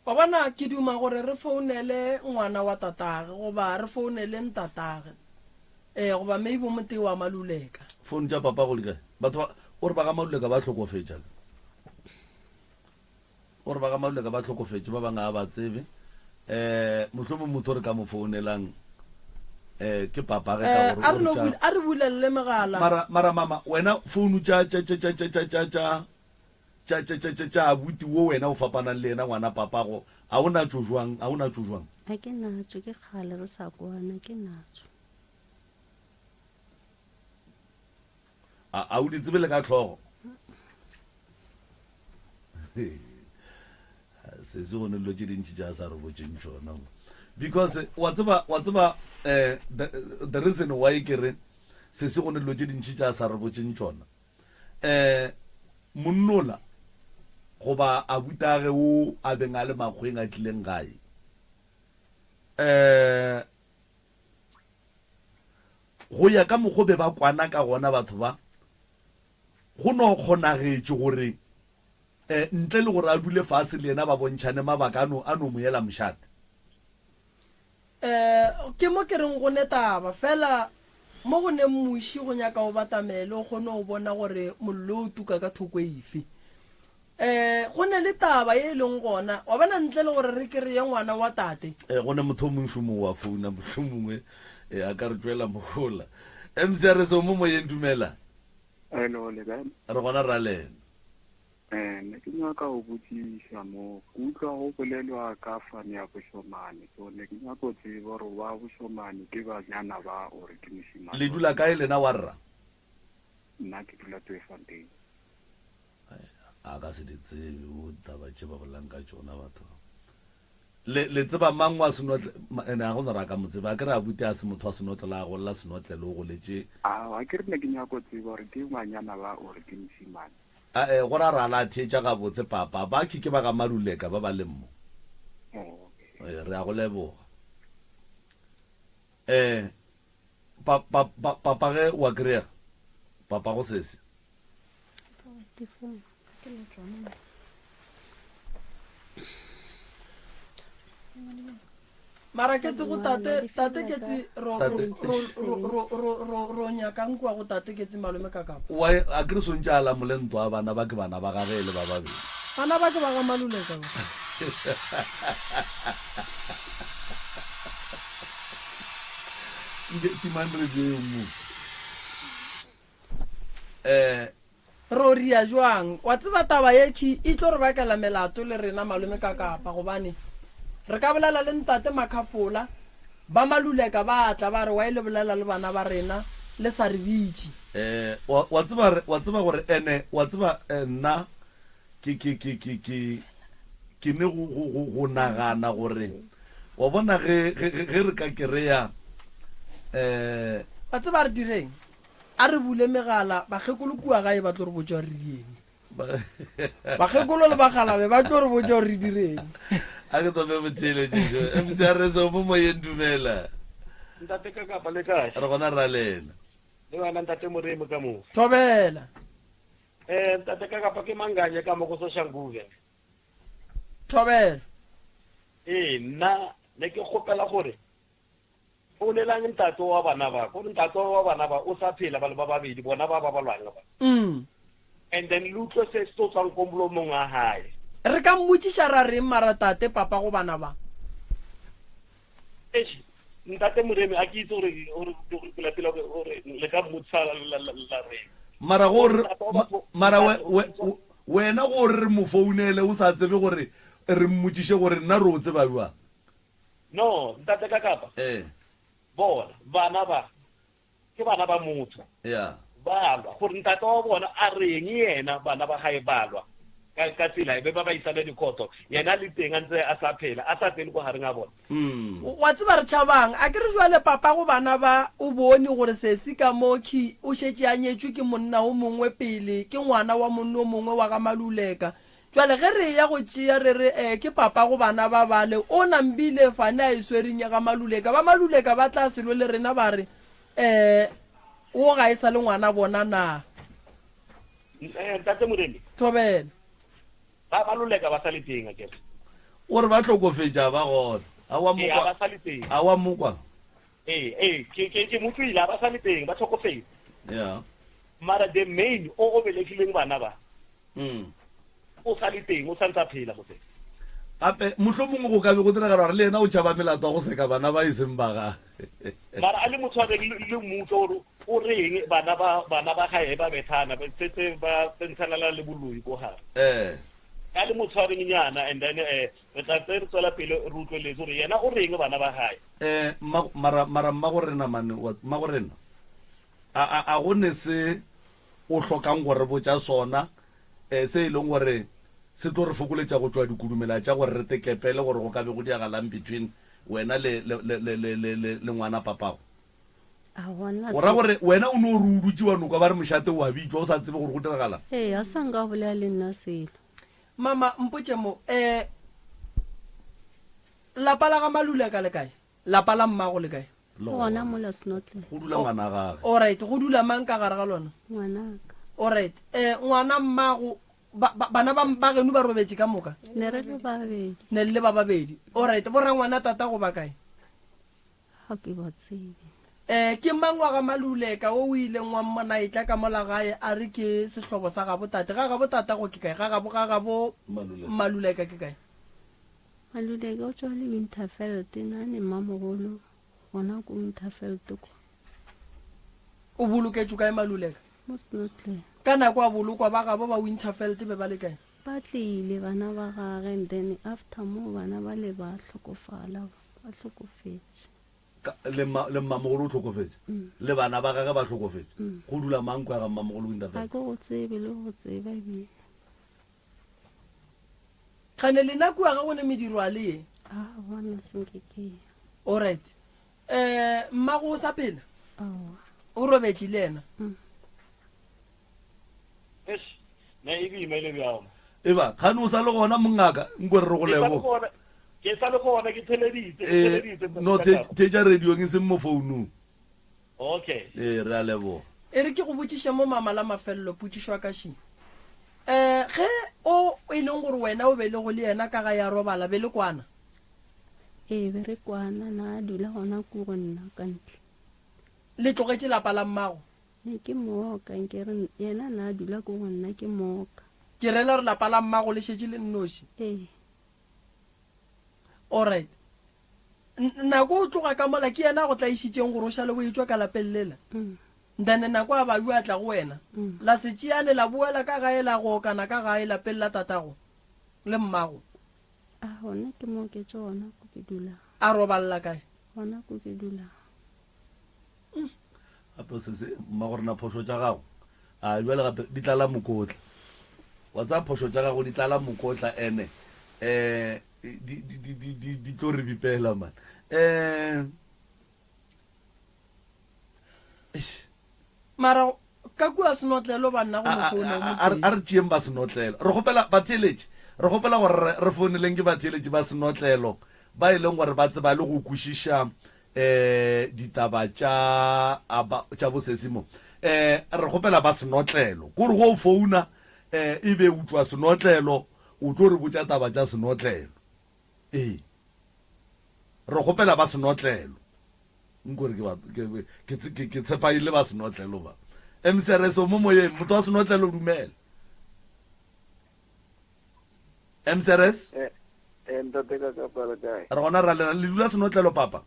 Wa bona, ke duma gore re founele ngwana wa tatage, goba re founele ntatage, ee, goba maybe o motee wa Maluleka. Phone tša papa go di kae? Batho ba, o re ba ga Maluleka ba hlokofetše a ke? O re ba ga Maluleka ba hlokofetše, ba bangwe ga ba tsebe. Eh, mohlomong motho re ka mo founelang eh ke papa ge ka Eh, gore a o re re no tša bul-, a re bulelele megala. Mara, mara mama, wena founu tša, tša, tša, tša, tša, tša, tša, tša, tša, tša, tša, tša, tša abuti wo wena o fapanang le yena ngwana papago, a o natšo jwang, a o natšo jwang? A ke natšo, ke kgale re sa kwana, ke natšo. A, a o di tsebe le ka hlogo? Sesi go ne dilo tše dintši tša sa re botšeng tšona mo. Because wa tseba, wa tseba eh, the, the reason why ke re sesi go ne dilo tše dintši tša sa re botšeng tšona. Eh, monnola goba abutage o a beng a le makgweng a tlileng gae. Eh, Go ya ka mokgo be ba kwana ka gona batho ba, go no kgonagetše gore ntle le gore a dule fase le yena ba bontšhane mabaka a no, a no mo yela mošate. Ke mo ke reng go ne taba, fela mo go neng muši go nyaka o batamele o kgone go bona gore mollo o tuka ka thoko efe. Ee, go ne le taba ye e leng gona, wa bona, ntle le gore re kereye ngwana wa tate. Ee, go ne motho o mongwe šomo wa founa, mohlomongwe ee, a ka re tšwela mohola. MC a re se o mo moyeng, dumela. Hello, le kae? Re gona ra lena. Eh, ne ke nyaka go botšiša mo, ke utlwa go bolelwa ka fane ya bošomane, so ne ke nyaka go tseba gore ba bošomane ke banyana ba or ke mošemane. Le dula kae lena warra? Nna ke dula Tweefontein. A ka se di tsebe o taba tše ba bolelang ka tšona batho. Le le tseba mang wa senotle ene a go no ra ka mo tseba a ke re abuti a se motho wa senotlelo a golla senotlelo o goletše. Aowa ke re ne ke nyako tseba gore ke ngwanyana ba or ke mošimane. Ae go ra ra la theetša gabotse papa ba ke ke ba ga Maluleka ba ba leng mo. Oh okay. Re a go leboga. Eh pa pa pa papa ge wa kry-ega papa go sesi. Mara ke tse go tate tate ke tse ro ro ro ro ro ro nyakang kwa go tate ke tse malome ka kapa. Wa a ke re sontše a lamole ntwa bana ba ke bana ba gage e le ba babedi. Bana ba ke ba ga Maluleka ba. Nke timang radio e nngwe. Eh Ro ria jwang? Wa tseba taba ye khi e tlo re bakela melato le rena malome ka kapa gobane re ka bolela le ntate Makhafola ba Maluleka ba tla ba re why le bolela le bana ba rena le sa re bitše. Eh wa wa tseba re wa tseba gore ene wa tseba eh, nna ke ke ke ke ke ke ne go go go go nagana gore wa bona ge ge ge re ka kereya eh Wa tseba re direng? A re bule megala, bakgekolo kua gae ba tlo re botša gore re dieng. Bakgekolo le bakgalabe ba tlo re botša gore re direng. A ke tope botheeletše MC a re se mo moyeng dumela. Ntate ka kapa le kae? Re gona ra lena. Le wena ntate Moremi ka mo. Thobela. Eh ntate ka kapa ke manganye ka mo go Soshanguve. Thobela. Ee nna ne ke kgopela gore. Founelang ntate wa bana ba, gore ntate wa bana ba o sa phela ba le ba babedi, bona ba ba ba lwang ba. And then le utlwe se se tlo tswang ko molomong wa hae. Re ka mmotšiša ra reng mara tate papa go bana ba? Eish, ntate Moremi a ke itse gore gore gore pela pela gore le ka mmotsa la la la reng. Mara go re mara we, we, wena go re re mo founele o sa tsebe gore re mmotšiše gore nna re o tseba bjang. No, ntate Kakapa. Eh. Bona, bana ba, ke bana ba motho. Yeah. Ba lwa, gore ntate wa bona a reng yena, bana ba gae ba lwa. Ka, ka tsela e, be ba ba isane dikhoto. Yena a le teng a ntse a sa phela, a sa tsene ko gareng a bona. Mm. Wa tseba re tšhabang? A ke re jwale papago bana ba o bone gore sesi ka mo khi o šetše a nyetšwe ke monna o mongwe pele, ke ngwana wa monna o mongwe wa ga Maluleka. Bjale ge re eya go tšea, re re, Ee, ke papago bana ba bale, o nambile fane a e swereng ya ga Maluleka. Ba Maluleka ba tla se lwe le rena ba re, Ee, wo ga e sa le ngwana bona na? Eh, Ntate Moremi. Thobela. Ba Maluleka ba sa le teng, akere? O re ba hlokofetše, a ba gona. A wa mo Ee, kwa? a ba sa le teng. A wa mo kwa? Ee, ee, ke, ke, ke mo utlwile, a ba sa le teng, ba hlokofetše. Yeah. Mara the main o o belegileng bana ba, Mm. O sa le teng, o sa ntse a phela mose. Gape, mohlomongwe go ka be go diragala gore le yena o tšhaba melato ya go seka bana ba e seng ba gagwe. Mara a le mo tshwareng le, le mmutlwe gore o reng bana ba, bana ba gae ba bethana, ba setse ba tsentshanela le boloi ko gare. Eh. A le mo tshwareng nyana and then eh, re tla tse re tswela pele re utlweletse gore yena o reng bana ba gae. Eh, mma, mara, mara mmagorena mane, wa, mmagorena, a, a, a go ne se o hlokang go re botša sona, se e leng gore se tlo re fokoletša go tšwa dikudumela tša gore re tekepele gore go ka be go diagalang between wena le, le, le, le, le, le, le, le ngwana papago? A gona O ra se. gore wena o no re o dutše wa no kwa ba re mošate o a bitšwa o sa tsebe gore go diragalang? Ee, a sa nka bolela le nna selo. Mama, mpotše mo, um lapa la ga Maluleka le kae? Lapa la mmago le kae? Le Gona mola Snotley. Go dula ngwana gage. Alright, go dula mang ka gare ga lona? Ngwanaka. Alright, eh, ngwana mmago, ba, ba, bana ba, ba geno ba robetše ka moka? Ne re le babedi. Ne le le ba babedi. Alright, borangwana tatago ba kae? Ga ke ba tsebe. Eh, ke mang wa ga Maluleka wo o ileng wa mmona etla ka mola gae a re ke sehlobo sa gabo tate? Ga gabo tatago ke kae? Ga gabo, ga gabo Maluleka. Maluleka ke kae? Maluleke o tšwa le Winterveld, na ne mmamogolo gona ko Winterveld kwa. O boloketšwe kae Maluleka? Mo Snotley. Ka nako a bolokwa ba gabo ba Winterveld be ba le kae? Ba tlile bana ba gage and then after moo bana ba le ba hlokofala, ba hlokofetše. Ka, le mma, le mmamogolo o hlokofetše? Le bana ba gage ba hlokofetše? Go dula mang kwa ga mmamogolo Winterveld? Ga ke go tsebe le go tseba ebile. Kgane lena kua ga go ne mediro a le ye? Aowa, nna se nke ke ye. Alright. Eh, mmago o sa phela? Aowa. O robetše le yena? Mm. Eish, ne e boima e le bjang. Eba, kgane o sa le gona mongaka, nko re re go Ke sa le leboga. gona, ke sa le gona, ke theleditse, ke Eh, theleditse. no, the- theetša radiong e seng mo founung. Okay. Ee, re a leboga. E re ke go botšiše mo mama la mafelelo potšišo ya ka še. Um ge o e leng gore wena o belego le yena ka ga ya robala be le kwana? Ee, be re kwana, na a dula gona ko go nna ka ntle. Le tlogetše lapa la mmago? Ne ke mooka, nke re yena na a dula ko go nna ke mooka. Ke rela gore lapa la mmago le šetše le nnoši? Ee. Alright. Nako o tloga ka mola ke yena a go tlaišitšeng gore o šale o etšwa ka lapeng lela. Then nako a bayu a tla go wena. La se tšeane la boela ka gae la go okana ka gae lapeng la tatago le mmago. A gona ke mo oketše gona ko ke dulang. A roballa kae? Gona ko ke dulang. Gape se se mmagorena phošo tša gago a bjale gape di tlala mokotla. Wa tsaya phošo tša gago di tlala mokotla ene eh di di di di di di tlo re bipela man. Eh eish. Mara ka kua senotlelo banna go no founa o motee. A re tšeeng ba senotlelo. Re kgopela batheeletši, re kgopela gore re founeleng ke batheeletši ba senotlelo ba e leng gore ba tseba le go kwešiša um ditaba tša tša bosesi mo. Um re kgopela ba senotlelo. Kore go o founa um e be o tšwa senotlelo, o tlo re botša taba tša senotlelo. Ee. Re kgopela ba senotlelo. Nkore ke ba ke ke ke tshepa ile ba senotlelo ba. MCRS o mo moyeng motho wa senotlelo dumela. MCRS? Eh, eh ntate ka kapa le kae? Re gona ra lena le dula senotlelo papa.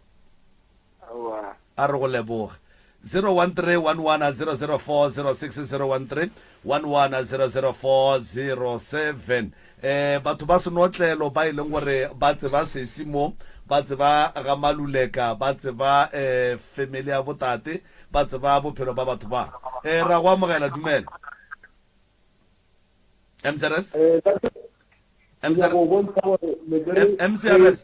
Aowa. A re go leboge. 013-11-004-06 013-11-004-07 eh batho ba senotlelo ba e leng gore ba tseba sesi mo ba tseba ga maluleka ba tseba eh family ya botate ba tseba bophelo ba batho ba eh ra go amogela dumela MCRS Eh, MCRS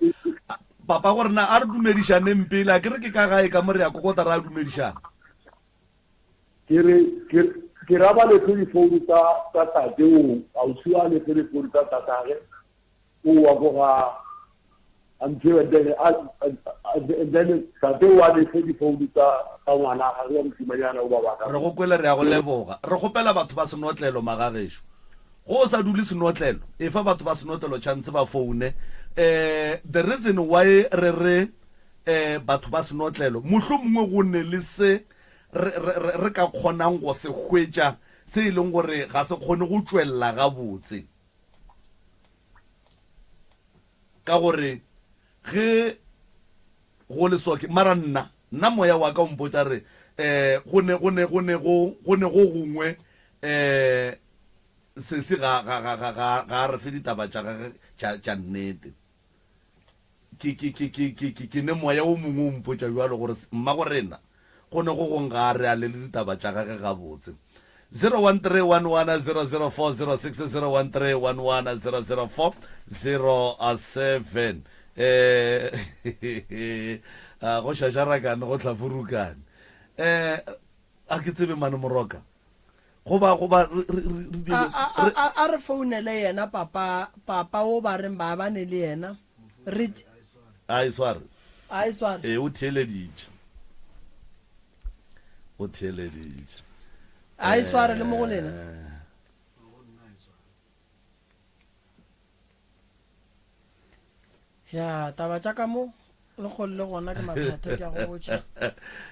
papa gore na a re dumedišaneng pele a ke re ke ka gae ka mo re ya kokota re a dumedišana ke re ke ra ba lefe difounu tsa tsa tate o ausi wa lefe difounu tsa tatage o wa ko ga until and then and then tate wa lefe difounu tsa tsa ngwana ga wa mosimanyana o ba ba re go kwele re ya go leboga re kgopela batho ba senotlelo magagešo go o sa dule senotlelo e fa batho ba senotlelo chance ba foune eh the reason why re re eh batho ba senotlelo mohlomongwe go ne le se re re re ka kgonang go se hwetša se e leng gore ga se kgone go tšwelela gabotse Ka gore ge go le so ke mara nna nna moya wa ka o mpotša re eh go ne go ne go ne go go ne go gongwe eh sesi ga ga ga ga ga ga re fe ditaba tša gage tša tša nnete. Ke ke ke ke ke ke ke ne moya o mongwe o mpotša bjalo gore mmago rena Go ne go gong ga a re alele ditaba tša gage gabotse. 0131100406 0131100407 eh go šašarakane go hlafurukane eh a ke tsebe mane moroka goba goba re re re a a re founele yena papa papa o ba reng ba bane le yena re a e sware a e sware ee o theeleditše o theeleditše a e sware le mo go lena eh. Ya, taba tša ka mo le kgole le gona ke mathata ke a go botša.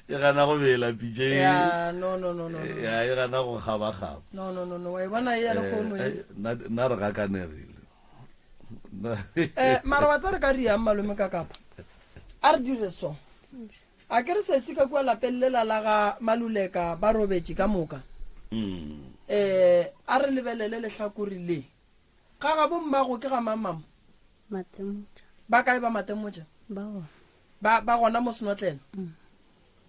E gana go bela pitše e. Ya, no no no no. Ya, e gana go kgabakgaba. No no no no, wa e bona e ya lekgono e. Nna nna re gakanegile. Eh, mara wa tsa re ka riang malome ka kapa. A re dire so. A ke re sesi ka kua lapeng lela la ga Maluleka ba robetše ka moka. Mm. Eh, a re lebelele lehlakore le. Ga gabo mmago ke ga mang mama? Matemotša. Ba kae ba Matemotša? Ba gona. Ba, ba gona mo Senotlelo? Mm.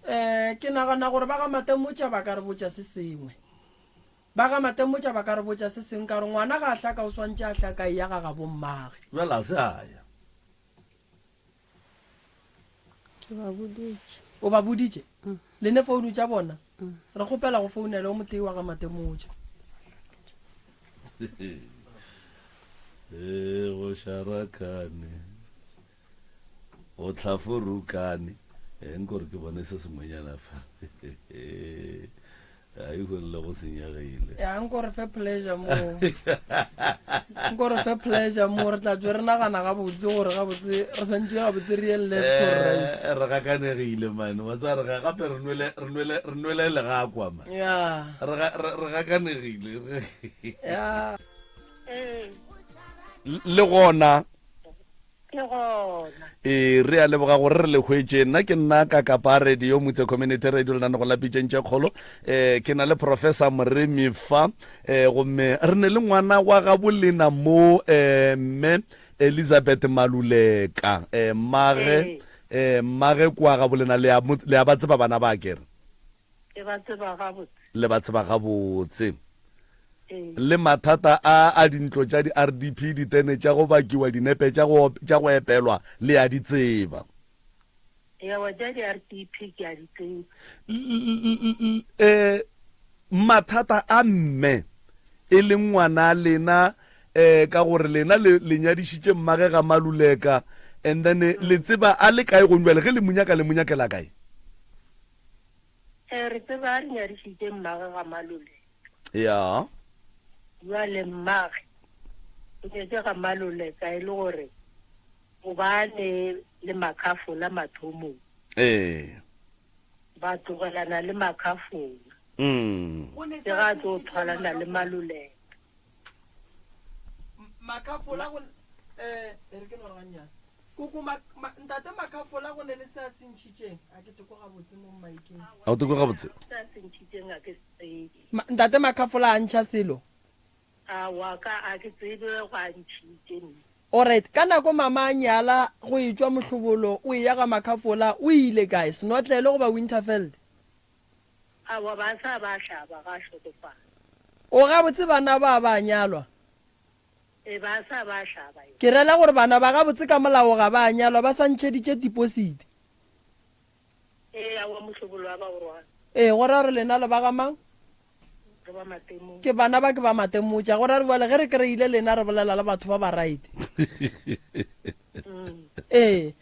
Eh, ke nagana gore ba ga Matemotša ba ka re botša se sengwe. Ba ga Matemotša ba ka re botša se sengwe ka gore ngwana ga a hlaka o swantše a hlaka eya ga gabo mmage. Bjale a se a ya. Ke ba boditše. O ba boditše? Mm. Le ne founu tša bona? Mm. Re kgopela go founela o motee wa ga Matemotša. Ee, go šarakane, go hlaforukane. E, nkore ke bone se sengwenyana fa. A e hwelele go senyegile. Ya nko re fe pleasure mo. Nko re fe pleasure mo re tla tswe re nagana gabotse gore gabotse re santše gabotse re ye left or right. Eh, re gakanegile mane wa tseba re ga- gape re nwele re nwele re nwele legakwa man Ya. re ga- re re gakanegile Ya. le gona Ke gona. Ee, re a leboga gore re le hwetše. Nna ke nna ka Kapa Radio, Motse Community Radio, lenanego la Pitšeng tše Kgolo. Eh, ke na le Professor Moremi fa, eh, gomme re ne le ngwana wa gabo lena mo, eh, mme Elizabeth Maluleka, eh, mmage, eh, mmage kwa gabo lena, le a, le a ba tseba bana ba akere? Ke ba tseba gabotse. Le ba tseba gabotse. Ee. Le mathata a a dintlo tša di-RDP, ditene tša go bakiwa, dinepe tša go, tša go epelwa, le a di tseba. Ewa, tša di-RDP ke a di tseba. L, e, mathata a mme, e leng ngwana lena, e, ka gore lena le, le nyadišitše mmage ga Maluleka, and then le tseba a le kae gong bjale, ge le mo nyaka, le mo nyakela kae? Ee, re tseba a re nyadišitše mmage ga Malole. Ya. Bjale mmage o nyetše ga Malole ka e le gore o ba ne le makhafola mathomong. Ee. Ba tlogelana le Makhafola. Mm. Ke ga a tlo thwalana le Maluleka. Makhafola go eh e re ke no re gannyane. Koko ma, ma, ntate Makhafola go ne le se a se ntšhitšeng. A ke toko gabotse mo mmaikeng. A o toko gabotse? Se a se ntšhitšeng a ke se tsebe. Ma, ntate Makhafola a ntšha selo. Aowa ka a ke tsebe go a ntšhitše nna. Alright, ka nako mama a nyala go etšwa mohlobolo o eya ga Makhafola o ile kae? Senotlelo goba Winterveld? Aowa ba sa ba hlaba ga hlokofala. O gabotse bana ba ba nyalwa? E ba sa ba hlaba yo. Ke rela gore bana ba gabotse ka molao ga ba nyalwa ba sa ntšheditše deposit. Ee, aowa mohlobolo wa ba o rwala. Ee, go ra gore lena le ba ga mang? Re ba Matemotša. Ke bana ba ke ba Matemotša. Go ra gore bjale ge re kry-ile lena re bolela le batho ba ba right. Ee.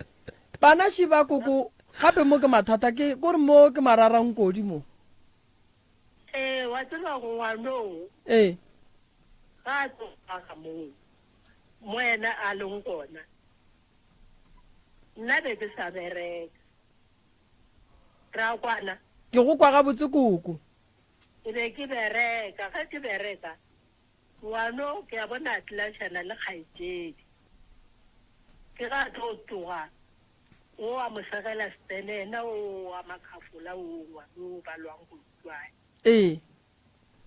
Bana še ba koko gape mo ke mathata ke kore mo ke mararankodi mo. Ee, wa tseba ngwanoo. Ee. Ga a tloga ga moo mo yena a leng gona. Nna be ke sa bereka. Ra kwana? Ke go kwa gabotse koko. Ke be ke bereka. Ge ke bereka, ngwano ke a bona a tlašana le kgaetšedi. Ke ga a tlo tloga, o a mo segela setene, yena o wa makhafola o ngwano o balwang go utlwane. Ee.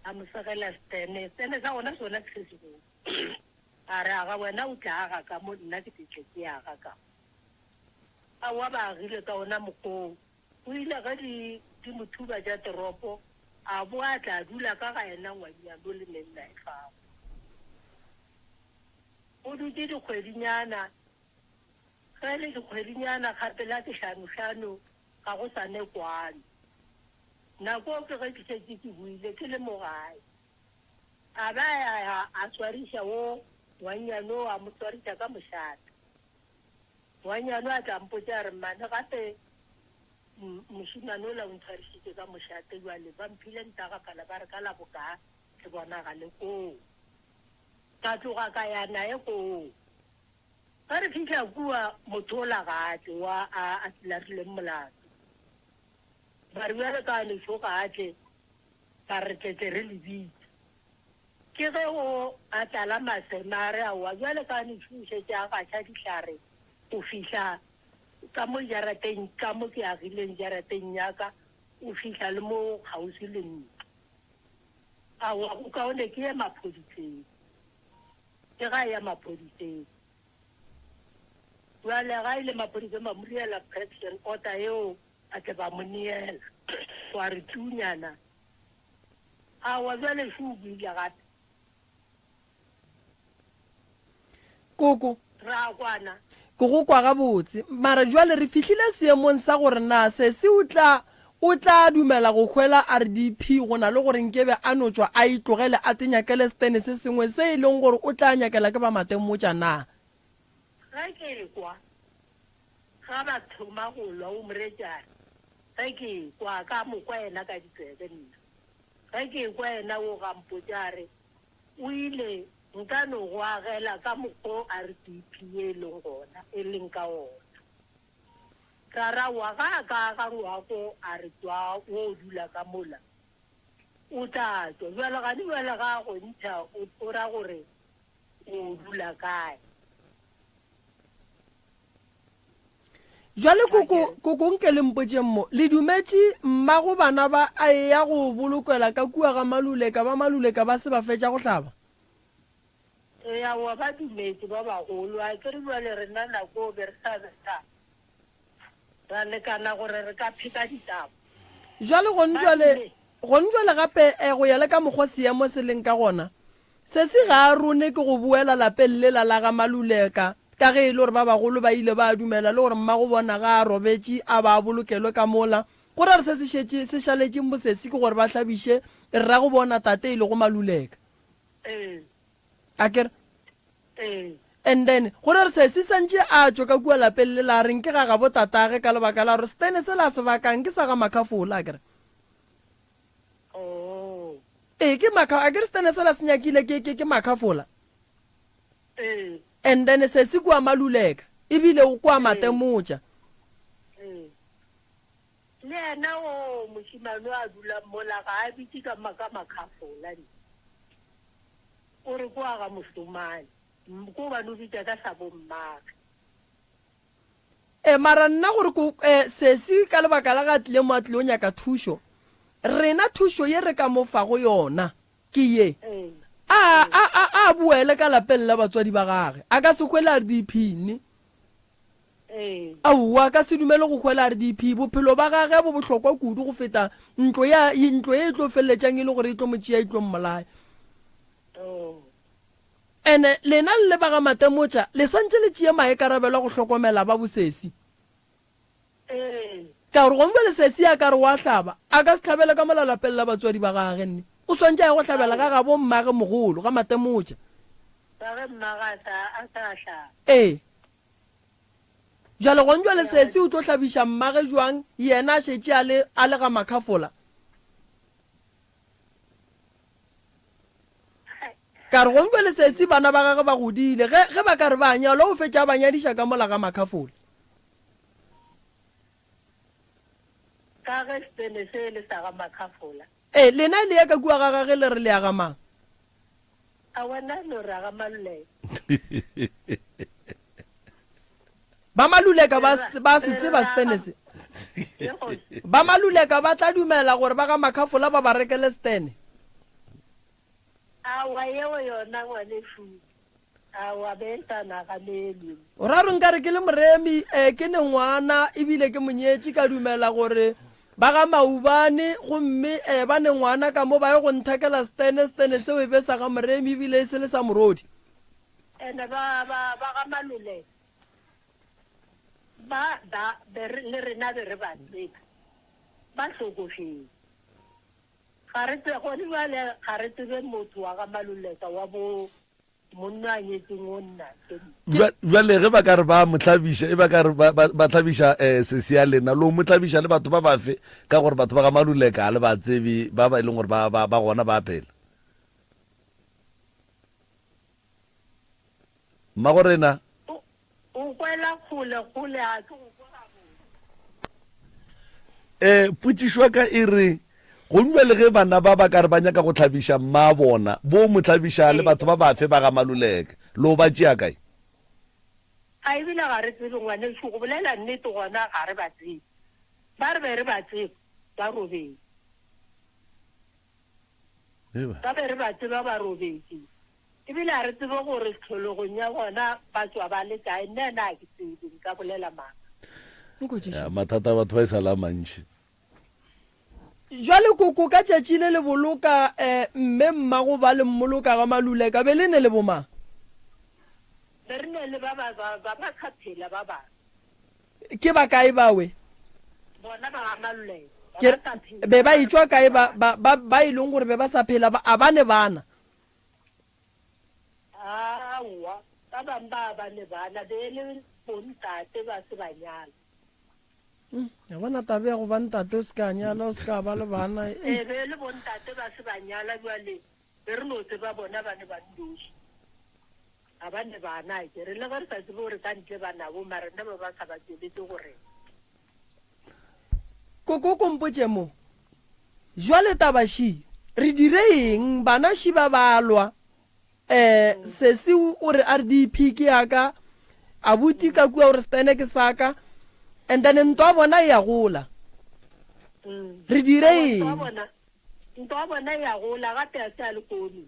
A mo segela setene. Setene sa gona sona ke se segolo. A re, Aga wena o tla aga ka mo, nna ke tle ke aga ka mo. Aowa ba agile ka ona mokgwa oo. O ile ge di, di mo thuba tša teropo, a boa a tla a dula ka ga yena ngwannyano le mennae fao. O dutše dikgwedinyana, ge e le dikgwedinyana kgapela ke hlanohlano ga go sa ne kwano. Nako ke ge ke šetše ke boile ke le mo gae. A ba a ya a swariša wo ngwannyane o, a mo swariša ka mošate. Ngwannyane a tla mpotša a re, Mmane, gape mošemane ola o ntshwarišitše ka mošate, bjale ba mphile ntagafala ba re ka la bokaa ke bonagale koo. Ka tloga ka ya naye koo. Ge re fihla kua, motho ola ga a tle, wa a a larileng molato. Ba re bjale ka lešo ga a tle, Ba re tle re le bitse. Ke ge o a tlala maseme a re, Aowa, bjale ka nešo o šetše a gaša dihlare go fihla ka mo jarateng, ka mo ke agileng jarateng ya ka, o fihla le mo kgauswi le ntlo. Aowa, go kaone ke ye maphodiseng. Ke ga a ya maphodiseng. Bjale ga e le maphodiseng ba mo direla protection order yeo Ba tle ba mo neela. Gwa re tunyana. Aowa bjale šo o boile gape. Koko. Ra kwana. Ke go kwa gabotse. Mara bjale re fihlile seemong sa gore na sesi o tla, o tla dumela go hwela RDP go na le gore nkebe a no tšwa a itlogele a tenyakele setene se sengwe se e leng gore o tla nyakela ke ba Matemotša na? Ge ke ekwa Ga ba thoma go lwa o moretšane, ge ke ekwa, ka mo kwa yena ka ditsebe nna. Ge ke ekwa yena o ga mpotša a re, O ile, nka no go agela ka mokgo RDP ye e leng gona, e leng ka ona. Ra ra wa ga a ka aga ngwako a re tšwa wo dula ka mola, o tla tšwa. Bjale gane bjale ga a go ntšha o ra gore o dula kae? Jwale koko, koko nke le mpotšeng mo, le dumetše mmago bana ba a eya go bolokela ka kua ga Maluleka, ba Maluleka ba se ba fetša go hlaba? Ee, aowa, ba dumetše ba bagolo. A ke re bjale rena nako be re sa be ra, ra lekana gore re ka pheka ditaba. Jwale gon jwale, gon jwale gape, e, go ya le ka mokgwa seemo se leng ka gona, Sesi ga a rone ke go boela lapeng lela la ga Maluleka, ka ge e le gore ba bagolo ba ile ba dumela le gore mmagobona ga a robetše a ba a bolokelwe ka mola. Go ra gore se se šetše se šaletšeng bosesi ke gore ba hlabiše rragobona tate e lego Maluleka. Ee. Akere? Ee. And then, go ra gore sesi santše a tšwe ka kua lapeng lela a reng ke ga gabo tatage ka lebaka la gore setene sela a se bakang ke sa ga Makhafola, akere? Oh. Ee, ke makha, akere setene sela se nyakile ke, ke, ke makhafola. Ee. And then sesi kua Maluleka, ebile o kua Matemotša. Ee. Le yena o mošemane o a dulang mola ga a bitše ka ka makhafola ne. O re ke wa ga Mošomane. Ke gobane o bitša ka sa bommage. E, mara nna gore ko, e, sesi ka lebaka la ge a tlile mo a tlile o nyaka thušo, rena thušo ye re ka mo fago yona ke ye, a, a, a, a boele ka lapeng la batswadi ba gage. A ka se hwele RDP, ne? Aowa, a ka se dumele go hwela RDP. Bophelo ba gage bo bohlokwa kudu go feta ntlo ya, ntlo ye e tlo feleletšang e le gore e tlo mo tšea e tlo mmolaya. Ene lena le le ba ga Matemotša le swantše le tšee maekarabelo a go hlokomela ba bosesi. Ka gore gongwe bjale sesi a ka re o a hlaba, a ka se hlabele ka mola lapeng la batswadi ba gage nne. O swantše a ye go hlabela ga gabo mmage mogolo, ga Matemotša. Ka ge mmage a sa, a sa hlaba. Ee. Bjale gong bjale sesi o tlo hlabiša mmage jwang yena a šetše a le, a le ga Makhafola? Ka re gong bjale sesi bana ba gagwe ba godile, ge, ge ba ka re ba nyalwa o fetša a ba nyadiša ka mola ga Makhafola. Ka ge setene se e le sa ga Makhafola. Ee, lena le ya ka kua ga gage le re le ya ga mang? Aowa, nna no re ga Maluleka. Ba Maluleka ba, ba se tseba setene se. Ba Maluleka ba tla dumela gore ba ga Makhafola ba ba rekele setene? Aowa, yeo yona ngwanešu, aowa, be e sa naganelwe. O ra gore nka re ke le moremi, eh, ke ne ngwana ebile ke monyetši, ka dumela gore ba ga Maubane gomme eh, ba ne ngwana ka mo ba ye go nthekela setene, setene seo e be sa ga moremi ebile e se le sa morodi. Ene ba, ba, ba ga Maluleka ba, ba, be re, le rena be re ba tseba, ba hlokofetše. Ga re tse, gone bjale ga re tsebe motho wa ga Maluleka wa bo monna a nyetseng o nna ke Bja- Bjale ge ba ka re ba mo hlabiša, e ba ka re ba, ba, ba hlabiša um sesi ya lena, lo mo hlabiša le batho ba bafe? Ka gore batho ba ga Maluleka ga le ba tsebe, ba ba e leng gore ba, ba, ba gona ba a phela. Mmagorena. O, o kwela kgole kgole ga ke go kwe gabotse. E, potšišo ya ka e re, Go bjale ge bana ba ba ka re ba nyaka go hlabiša mmabona, bo mo hlabiša le batho ba bafe ba ga Maluleke? Lo ba tšea kae? A ebile ga re tsebe ngwanešu, go bolela nnete gona ga re ba tsebe. Ba re be re ba tseba, ba robetše. Ba be re ba tseba ba robetše. Ebile ga re tsebe gore tlholegong ya bona ba tšwa ba le kae. Nna ena ga ke tsebe, nka bolela maaka. Ya, mathata a batho ba e sa le a mantši. Jwale koko ka tšatši le le boloka eh, mme mmago ba le mmoloka ga Maluleka be le ne le bomang? Be re ne le ba ba ba ba ba sa phela ba bangwe. Ke ba kae bawe? Bona ba ga Maluleka ba Ke ba sa phela be ba ba ba re etšwa ba kae ba tsebang. ba ba ba e leng gore be ba sa phela ba a ba ne bana? Aowa, ba bang ba ba ne bana be e le bontate ba se ba nyala. Ya bona taba ya go ba ntate o se ka nyala o se ka ba le bana. Ee, be e le bontate ba se ba nyala bjale be re no tseba bona ba ne ba nnoši. Ga ba ne bana akere le ge re sa tsebe gore ka ntle ba nabo mara nna ba ba sa ba tšweletše go rena. Koko ko mpotše mo. Jwale taba ši, re dire eng bana ši ba ba lwa. Eh sesi o re RDP ke ya ka, abuti ka kua o re stene ke sa ka. And then ntwa bona e ya gola. Re dire eng? Ntwa bona e ya gola gape a se a le kone.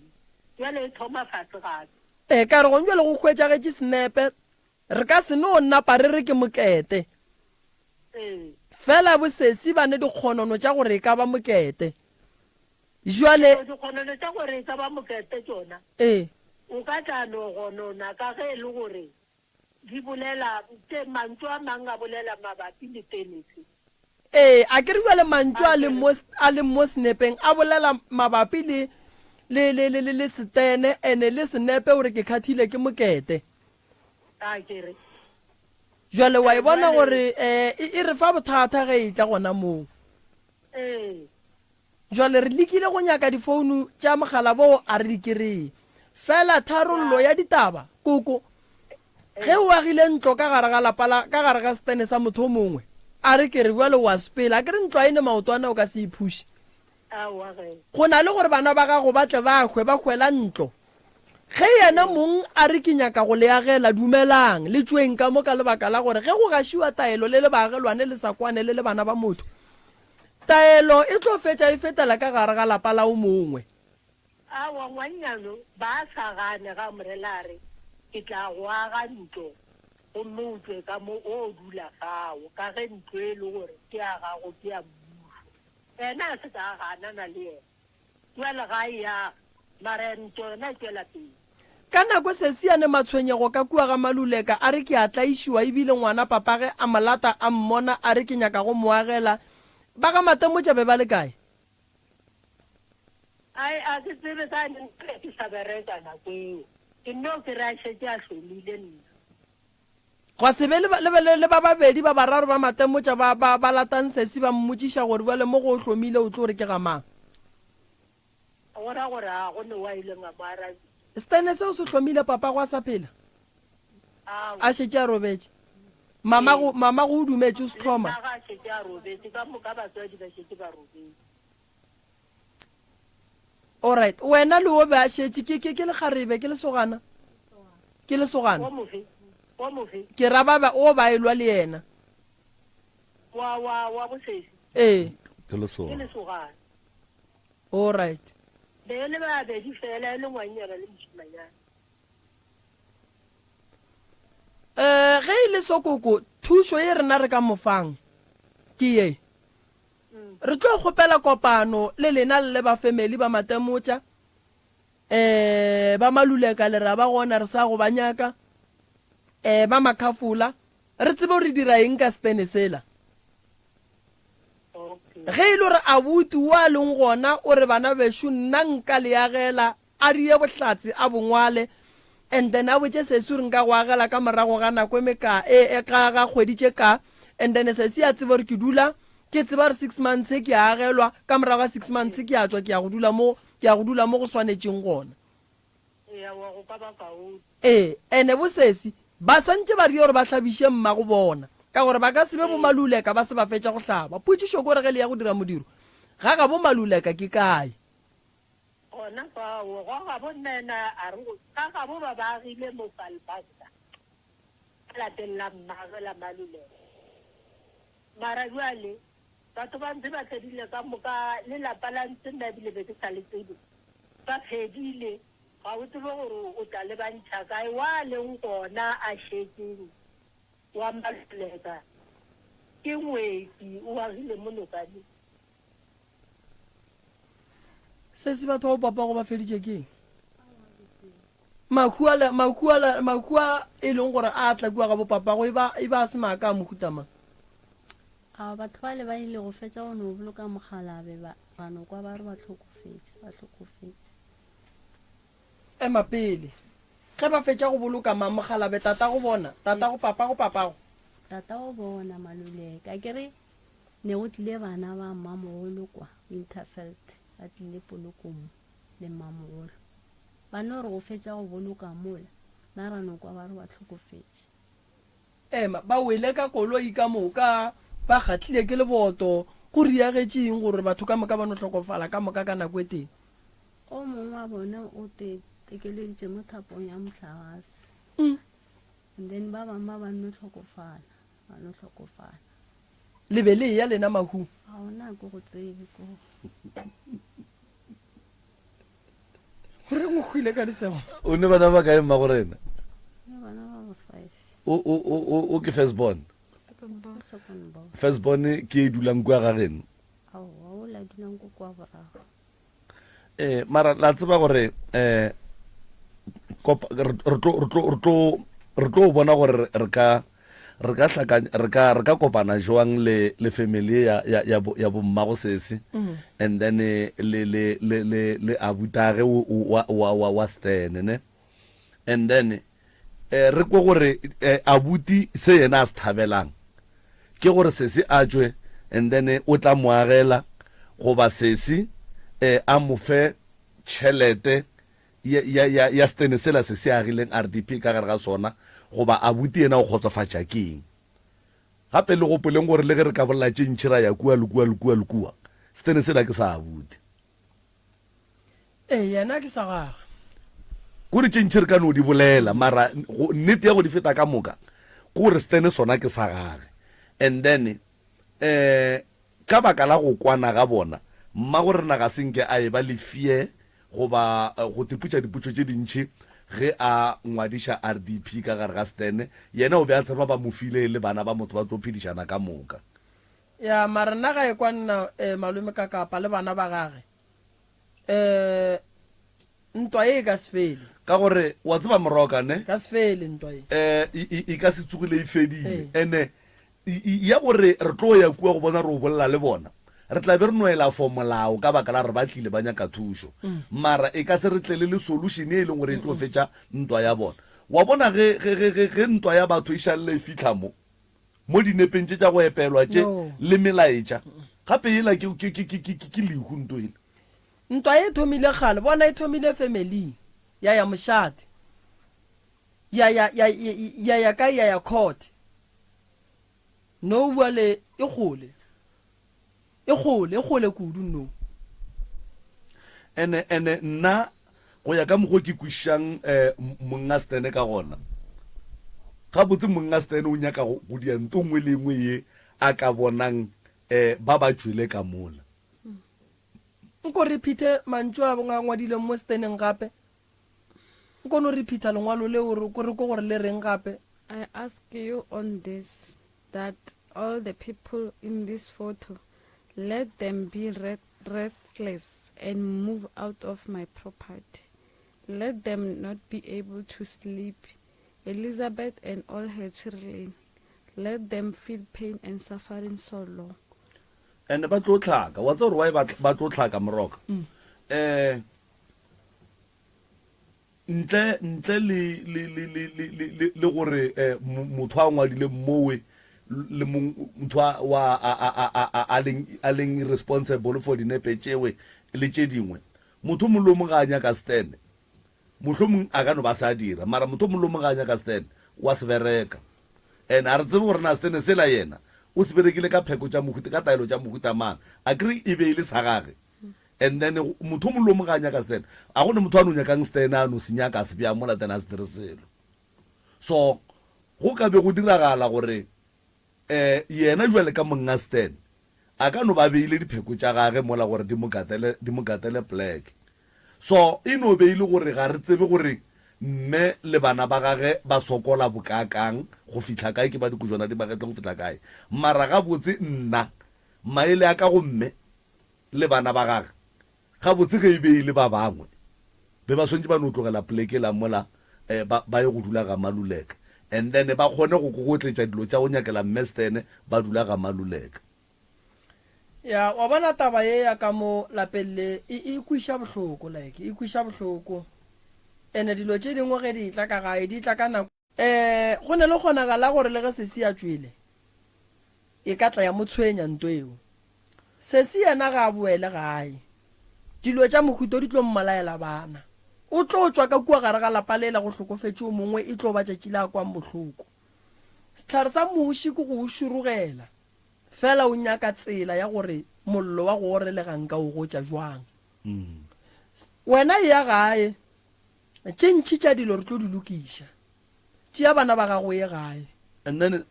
Bjale e thoma fase gape. Eh ka re gong bjale go hwetšagetše senepe re ka se no napa re re ke mokete. Fela bosesi ba ne dikgonono tša gore e ka ba mokete. Jwale. Dikgonono tša gore e ka ba mokete tšona. Ee. O ka tla no gonona ka ge e le gore di bolela, tše, mantšu a mang a bolela mabapi le tenese. Ee, a ke re bjale mantšu a leng mo, a leng mo senepeng a bolela mabapi le, le, le, le, le, le setene, ene le senepe o re ke khathile ke mokete. A ke re. Jwale wa e bona gore um e, e re fa bothata ge e tla gona moo. Ee. Jwale re lekile go nyaka difounu tša mogala boo a re di kereye. Fela tharollo ya ditaba, koko, ge o agile ntlo ka gare ga lapa la, ka gare ga setene sa motho o mongwe. A re ke re bjale o a sepela, a ke re ntlo a e ne maotwana o ka se e phuše. Aowa ge. Go na le gore bana ba gago ba tle ba hwe ba hwela ntlo. Ge yena mong a re ke nyaka go le agela, dumelang, le tšweng ka mo ka lebaka la gore ge go gašiwa taelo le le baagelwane le sa kwane le le bana ba motho, taelo e tlo fetša e fetela ka gare ga lapa la o mongwe. Aowa ngwannyano, ba sa gane ga Morena a re, Ke tla go aga ntlo, gomme o tšwe ka mo o dula fao, ka ge ntlo e le gore ke ya gago ke ya mmušo. Yena a se ka a ganana le yena. Bjale ga a e aga, mara ntlo yona e tšwela pele. Ka nako Sesiane Matshwenyego ka kua ga Maluleka a re ke a tlaišiwa ebile ngwana papage a mo lata a mmona a re ke nyaka go mo agela. Ba ga Matemotša be ba le kae? Ai, a ke tsebe ka nna be ke sa bereka nako eo. Ke nno ke re a šetše a hlomile nna. Gwa se be le ba, le, le, le ba babedi ba bararo ba Matemotša ba, ba, ba latang Sesi ba mmotšiša gore bjale mo go o hlomile o tlo re ke ga mang. Go ra gore a go ne wa ileng a mo arabile. Stene seo se hlomile papago a sa phela? Aowa. A šetše a robetše. Mamago, Ee. mamago o dumetše o se Le hloma. mmagwe a šetše a robetše, ka moka batswadi ba šetše ba robetše. Alright, wena le o be a šetše, ke, ke, ke lekgarebe, ke lesogana? Ke lesogana. O mofe? O mofe? Ke ra ba ba, o ba elwa le yena. Wa, wa, wa bosesi? Ee. Ke lesogana. Ke lesogana. Alright. Be e le babedi fela, e le ngwannyana le mošimanyana. Eh, ge e le sokoko, thušo ye rena re ka mo fang ke ye. Re tlo kgopela kopano le lena le le ba family ba Matemotša, eh, ba Maluleka le ra ba gona re sa go ba nyaka, eh, ba Makhafola, re tsebe gore re dira eng ka setene sela. Ge e le gore abuti wo a leng gona o re bana bešo nna nka le agela a die bohlatse a bo ngwale and then a botše sesi gore nka go agela ka morago ga nako e meka e, e ga ga kgwedi tše ka and then sesi a tseba gore ke dula ke tseba gore six months ke a agelwa ka morago ga six months ke a tšwa ke ya go dula mo ke ya go dula mo go swanetšeng gona. Eya, wa go ka ba kaone. Ee, ene bo sesi ba santše ba rie gore ba hlabiše mmago bona, ka gore ba ka se be bo Maluleka ba se ba fetša go hlaba. Potšišo ke gore ge le ya go dira modiro ga gabo Maluleka ke kae? Gona fao, gwa gabo nna a re go, ga gabo ba ba agile mo Palbasta, ka lapeng la mmagwe la Maluleka. Mara bjale, batho ba ntse ba fedile ka moka, le lapa la ntse nna ebile be ke sa le tsebe, ba fedile, ga o tsebe gore o tla le ba ntšha kae, wa leng gona a šetšeng wa Maluleka ke ngwetši, o agile mo nokaneng. Sesi batho ba bo papago ba feditše ke eng? Mahu a le, mahu a le, mahu a e leng gore a tla kua ga bo papago e ba, e ba a se maaka a mohuta mang? A batho bale ba ile go fetša go no boloka mokgalabe ba, ra no kwa ba re ba hlokofetše, ba hlokofetše. Ema pele. Ge ba fetša go boloka mang mokgalabe? Tatago bona? Tatago papago papago? Tatago bona, Maluleka. Ke re Ne go tlile bana ba mmamogolo kwa Winterveld, ba tlile polokong mo le mmamogolo. Ba no re go fetša go boloka mola, na ra no kwa ba re ba hlokofetše. Ema, ba wele ka koloi ka moka, ba gatlile ke leboto. Go riagetše eng gore batho ka moka ba no hlokofala ka moka ka nako e tee? O mongwe wa bona o te tekeleditše mo thapong ya mohlagase. And then ba bangwe ba ba nno hlokofala, ba no hlokofala. Le be le eya lena mahung? Ga ona ko go tsebe ko. Goreng o hwile ka lesego? O ne bana ba kae mmago rena? Ne bana ba ba five. O o o o o ke first born. Second born. Second born. First born ke e dulang kua ga geno. Aowa, o la dulang ko kwa borago. Eh, mara la tseba gore eh kopa re tlo re tlo re tlo re tlo bona gore re ka re ka hlakanya re ka re ka kopana jwang le le family ya ya ya bo, ya bommago sesi mm. and then eh, le le le le le abutage wa wa wa wa stene ne and then eh re kwe gore eh, abuti se yena a se thabelang ke gore sesi a tšwe and then o tla mo agela goba sesi eh, a mo fe tšhelete ya, ya, ya, ya stene sela se se agileng RDP ka gare ga sona goba abuti yena o kgotsofatša ke eng. Gape le gopoleng gore le ge re ka bolela tše ntši ra ya kua le kua le kua le kua, setene sela ke sa abuti. Ee, yena ke sa gagwe. Kore tše ntši re ka no di bolela, mara go, nnete ya go di feta ka moka ke gore setene sona ke sa gage. And then um ka baka la go kwana ga bona, mmagorena ga se nke a eba le fear goba go tipotša dipotšo tše dintši ge a ngwadiša RDP ka gare ga Sterne. Yena o be a tseba ba mo file le bana ba motho ba tlo phedišana ka moka. Ya, mara nna ga e kwa nna eh, malome Kakapa le bana ba gage eh, ntwa ye e ka se fele. Ka gore wa tseba moroka ne? Ka se fele ntwa ye. Eh, e, e, e ka se tsogile e fedile. Ene Ya gore re tlo ya kua go bona re o bolela le bona, re tla be re no ela for molao ka baka la re ba tlile ba nyaka thušo. Mara e ka se re tlele le solution e leng gore e tlo fetša ntwa ya bona. Wa bona ge, ge, ge, ge, ge ntwa ya batho e šalela e fihla mo, mo dinepeng tše tša go epelwa tše le melaetša, gape yela ke, ke, ke, ke, ke, ke lehu nto yela. Ntwa e thomile kgale, bona e thomile family ya ya mošate, ya ya, ya, ya ya kae, ya ya court. No bjale e kgole. E kgole, e kgole kudu no. Ene, ene nna go ya ka mokgo ke kwešišang eh, monga Stene ka gona, gabotse monga Stene o nyaka go, go dia nto nngwe le nngwe ye a ka bonang eh, ba ba tšwele ka mola. Nko repeat-e mantšu a a ngwadilweng mo Steneng gape. Nko no repeat-a lengwalo leo re ko re ko gore le reng gape. I ask you on this that all the people in this photo let them be restless and move out of my property let them not be able to sleep Elizabeth and all her children let them feel pain and suffering so long. And ba tlo hlaka wa tseba gore why ba tlo hlaka moroka um Ntle, ntle le, le, le, le, le, le, le, le gore eh, motho a ngwadile mowe le mong motho a, wa, a, a, a, a, a, a leng, a leng responsible for dinepe tšewe le tše dingwe. Motho mongwe le o mongwe ga a nyaka stand, mohlomong a ka no ba sa dira, mara motho mongwe le o mongwe ga a nyaka stand, wa se bereka. And a re tsebe gore na stand sela yena o se berekile ka pheko tša mohuta, ka taelo tša mohuta mang. Akere e be e le sa gage. And then motho o mongwe le o mongwe ga a nyaka stand, a go ne motho a no nyakang stand a no se nyaka a se bea mola then a se dire selo. So go ka be go diragala gore um yena jwale ka monga stand a ka no ba beile dipheko tša gage mola gore di mo gatele, di mo gatele pleke. So e no be e le gore ga re tsebe gore mme le bana ba gage ba sokola bokaakang go fihla kae, ke ba dikojwana di magetleng go fihla kae. Mara gabotse nna maele a ka go mme le bana ba gage, gabotse ge e be e le ba bangwe, be ba swanetše ba no tlogela poleke yela mola ba, ba ye go dula ga Maluleka. And then ba kgone go kokotletša dilo tša go nyakela Mme Stene, ba dula ga Maluleka. Ya, wa bona taba ye ya ka mo lapeng le, e, e kwiša bohloko, like, e kwiša bohloko. Ene dilo tše dingwe ge di etla ka gae, di tla ka nako. E, go ne le kgonagala gore le ge sesi a tšwele, e ka tla ya mo tshwenya nto eo. Sesi yena ga a boele gae. Dilo tša mohuto di tlo mmolaela bana. O tlo tšwa ka kua gare ga lapa lela go hlokofetše o mongwe e tlo ba tšatši le a kwang bohloko. Sehlare sa muši ke go o šurugela, fela o nyaka tsela ya gore mollo wa go orelega nka o gotša bjang. Wena eya gae, tše ntši tša dilo re tlo di lokiša. Tšea bana ba gago o ye gae. And then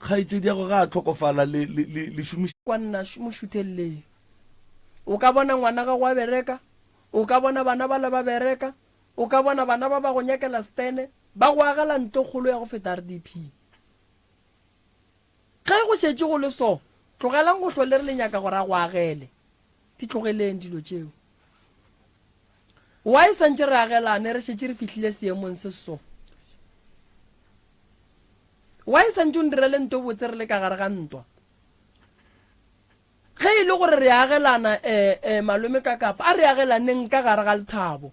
kgaetšediago ge a hlokofala le, le, le, le šomiša. Kwa nna, mo šuthelleng. O ka bona ngwana gago a bereka, o ka bona bana bala ba bereka, o ka bona bana ba ba go nyakela stene, ba go agela ntlo kgolo ya go feta RDP. Ge go šetše go le so, tlogelang go hlwa le re le nyaka gore a go agele. Di tlogeleng dilo tšeo. Why santše re agelane re šetše re fihlile seemong se so? Why santše o ndirele nto botse re le ka gare ga ntwa? Ge e le gore re agelana eh, eh, malome ka kapa, a re agelaneng ka gare ga lethabo.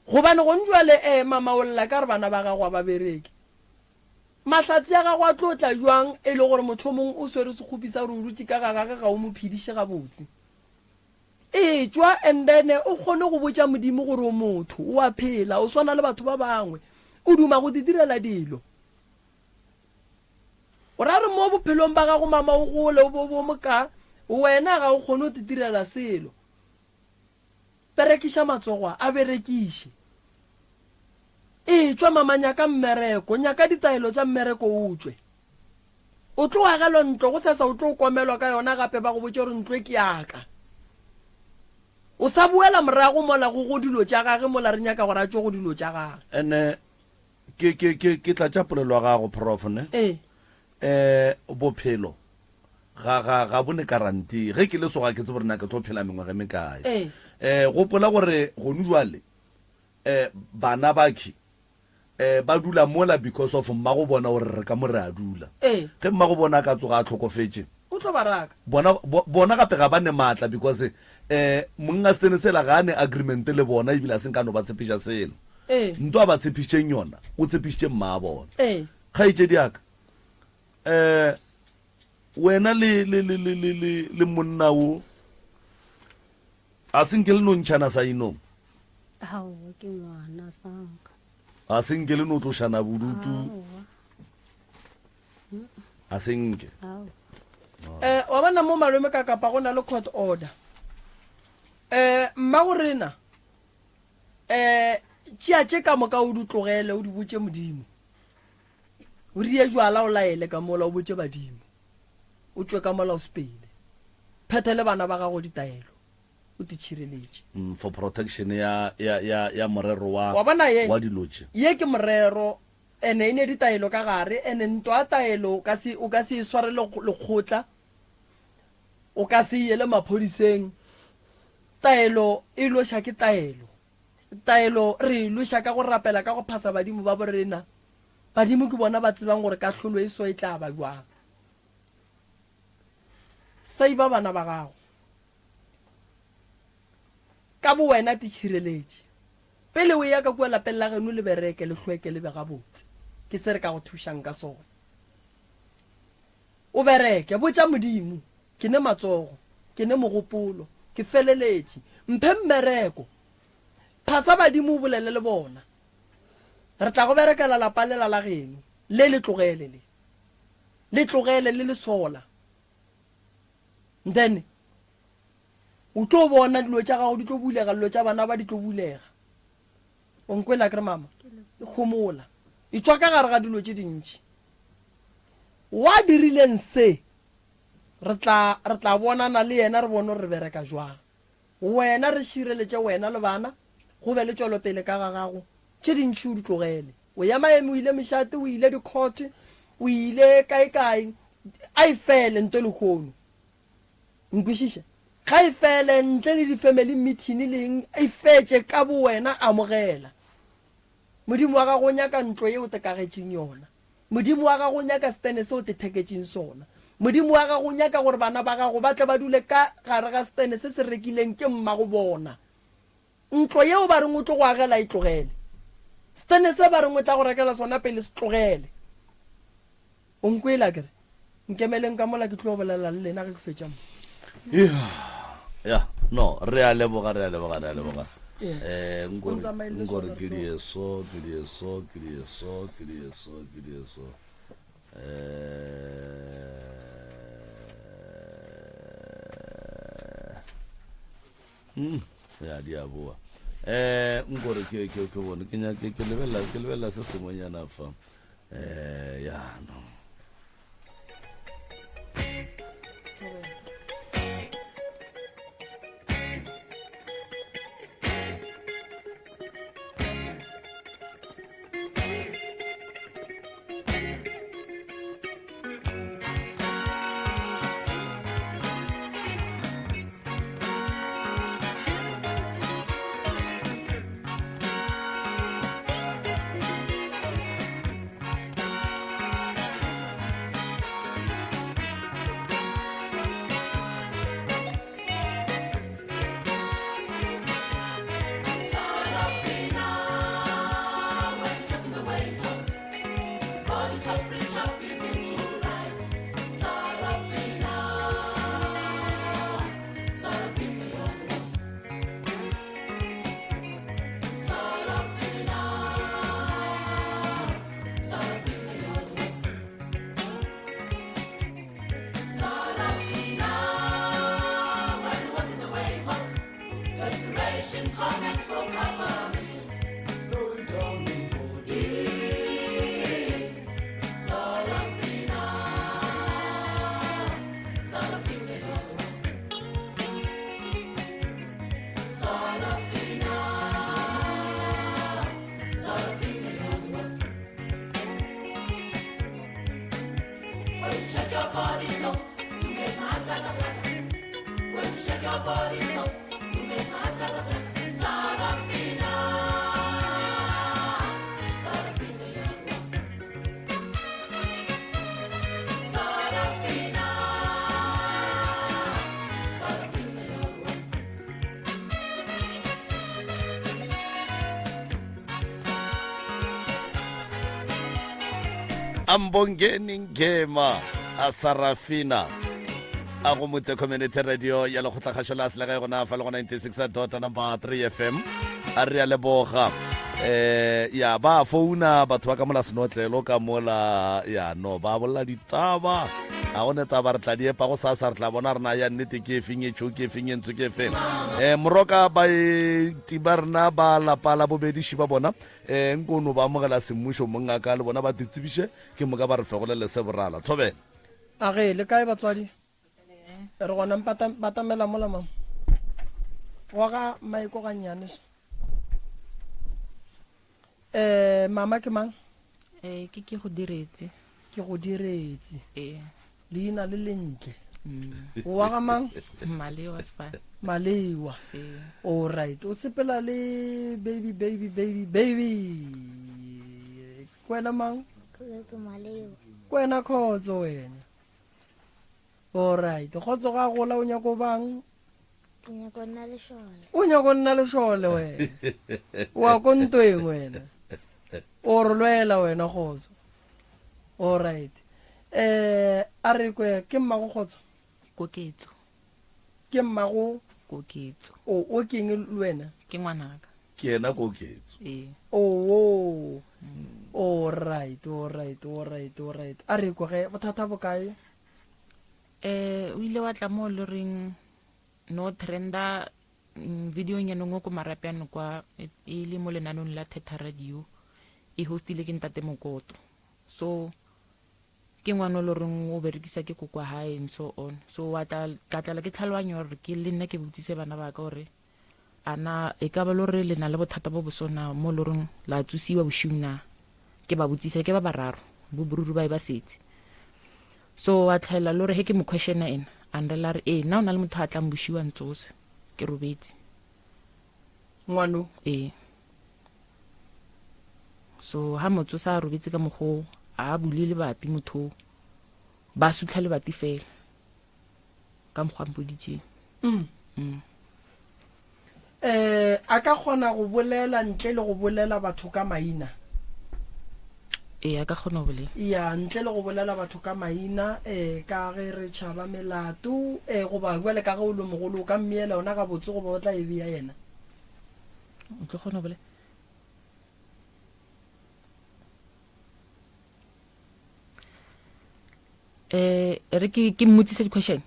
Gobane gong jwale eh, mama o lla ka re bana ba gago a ba bereke. Mahlatse a gago a tlo tla jwang e le gore motho o mongwe o swere sekgopi sa gore o dutše ka ga gage ga o mo phediše gabotse? Etšwa and then o kgone go botša Modimo gore o motho, o a phela, o swana le batho ba bangwe, o duma go di direla dilo. O ra re mo bophelong ba gago mama o gole o bo bo moka, wena ga o kgone go titirela selo. Berekiša matsogo a, a berekiše. Etšwa mama nyaka mmereko, nyaka ditaelo tša mmereko o tšwe. O tlo agelwa ntlo, gosasa o tlo komelwa ka yona gape ba go botše gore ntlo e ke ya ka. O sa boela morago mola go go dilo tša gage mola re nyaka gore a tšwe go dilo tša gage. Ene ke ke ke ke tlatša polelo ya gago prof ne. Ee. Eh bophelo ga ga ga bo ne guarantee. Ge ke le so ga ke tsebe gore na ke tlo phela mengwaga e mekae. Ee. Eh gopola gore gonu jwale eh bana bakhi eh ba dula mola because of mmago bona gore re ka mo re a dula. Ee. Ge mmago bona a ka tsoga a hlokofetše O tlo ba raka. Bona bo, bona gape ga ba ne maatla because eh monga setene sela ga a ne agreement le bona ebile a se nka no ba tshepiša selo. Ee. Nto a ba tshepišitšeng yona o tshepišitše mma bona. Ee. Kgaetšedi ya ka, eh wena le le le le le le le monna wo a se nke le no ntšhana sa inong? Aowa ke ngwana sanka. A se nke le no tlošana bodutu? Aowa. A se nke. Aowa. Eh, wa bona mo malome ka kapa go na le court order. Eh, mmago rena eh tšea tše ka moka o di tlogele o di botše Modimo. O rie jwala o laele ka mola o botše badimo. O tšwe ka mola o sepele. Phethe le bana ba gago ditaelo. O te tšhireletše. Mm, for protection ya ya ya ya morero wa Wa bona ye? wa dilo tše. Ye ke morero ene e ne ditaelo ka gare ene ntwa ya taelo o ka se o ka se e sware lekgotla. O ka se yele maphodiseng. Taelo e lweša ke taelo. Taelo re e lweša ka go rapela ka go phasa badimo ba borena. Badimo ke bona ba tsebang gore kahlolo e so e tla ba bjang. Saiba bana ba gago. Ka bowena titšhireletše. Pele o eya ka kua lapeng la geno le bereke, le hlweke, le be gabotse. Ke se re ka go thušang ka sona. O bereke, botša Modimo, Ke ne matsogo, ke ne mogopolo, ke feleletše. Mphe mmereko. Phasa badimo o bolele le bona. Re tla go berekela lapa lela la geno. Le le tlogele le. Le tlogele le le sola. Then o tlo bona dilo tša gago di tlo bulega, dilo tša bana ba di tlo bulega. O nkwele akere mama? Homola. Etšwa ka gare ga dilo tše dintši. Wa dirileng se? Re tla, re tla bonana le yena re bone gore re bereka jwang. Wena re šireletše wena le bana, go be le tšwelopele ka ga gago. Tše dintši o di tlogele. O ya maeme, o ile mešate, o ile di-court, o ile kae-kae. A e fele nto lehono. Nkwešiše? Ga e fele ntle le di-family meeting le eng, e fetše ka bowena, amogela. Modimo wa gago o nyaka ntlo ye o tekagetšeng yona. Modimo wa gago o nyaka setene se o te theketšeng sona. Modimo wa gago o nyaka gore bana ba gago ba tle ba dule ka gare ga setene se se rekileng ke mmago bona. Ntlo yeo ba reng o tlo go agela e tlogele. Setene se ba reng o tla go rekela sona pele se tlogele. O nkwele akere? Nkemeleng ka mola ke tlo bolela le lena ge ke fetša mo. Ya, no, re a leboga, re a leboga, re a leboga. Yeah. Eh, O ntsamaelle nkore sona, ke re tlo. die so, ke die so, ke die so, ke die so, ke die so. Eh, Mm, ya di a boa. Eh, nkore ke ke ke bone ke nyake ke lebella ke lebella se sengwenyana fa. Eh, ya no. Ambongeni Ngema a Sarafina a go motse community radio ya lekgotlakgašo la selegae gona fa le go 96 dot number 3 fm a re a leboga eh ya ba founa batho ba ka mola senotlelo ka mola ya no ba bolla ditaba a go ne taba re tla di epa go sasa re tla bona rena ya nnete ke efeng e tšho ke efeng e ntsho ke efeng um moroka baeti ba rena ba lapa la bobediši ba bona um nko no ba amogela semmušo mongaka le bona ba titsebiše ke moka ba re fegolele se borala thobela A ge, le kae batswadi? Re gona mpata batamela mola mama. Goga maiko gannyane so. Eh mama ke mang? Eh ke ke go diretse. Ke go diretse. Eh. Leina le lentle. Mm. O wa ga mang? Malewa spa. Malewa. Eh. All right. O sepela le baby baby baby baby. Kwena mang? Khotso Malewa. Kwena khotso wena. All right. Khotso ga gola o nyako bang? Ke nyako nna lešole. O nyako nna lešole wena. Wa ko ntweng wena. O re lwela wena khotso. All right. Eh a re kwe ke mmago khotso? Koketso. Ke mmago Koketso. O o keng le wena? Ke ngwanaka. Ke yena Koketso. Ee. Oo. All right, all right, all right, all right. A re kwe ge bothata bo kae? Eh o ile wa tla mo le reng no trenda mm, video nyana ngwe ko Marapyane kwa e e le mo lenanong la Thetha Radio e hostile ke ntate Mokoto. So ke ngwana o le reng o berekisa ke koko hae and so on. So wa tla ka tlala ke tlhaloganyo gore ke le nna ke botsise bana ba ka gore a na e ka ba le gore le na le bothata bo bo sona mo le reng la tsosiwa bošung na ke ba botsisa ke ba bararo bo boruru ba e ba setse so wa tlhaela le gore he ke mo questiona ena a nrela re ee nna o na le motho a tlang bošiu a ntsose ke robetse Ngwano? Ee. So ha motsosa a robetse ka mokgoo a bule lebati motho ba sutlha lebati fela ka mokgwa mpoditseng. Mm. Mm. Eh a ka kgona go bolela ntle le go bolela batho ka maina? Ee, a ka kgona go bolela. Ya, ntle le go bolela batho ka maina, eh ka ge re tšhaba melato, eh goba bjale ka ge o le mogolo o ka mmeela yona gabotse goba o tla e bea yena? O tlo kgona go bolela. Eh, re ke ke mmotsise di-question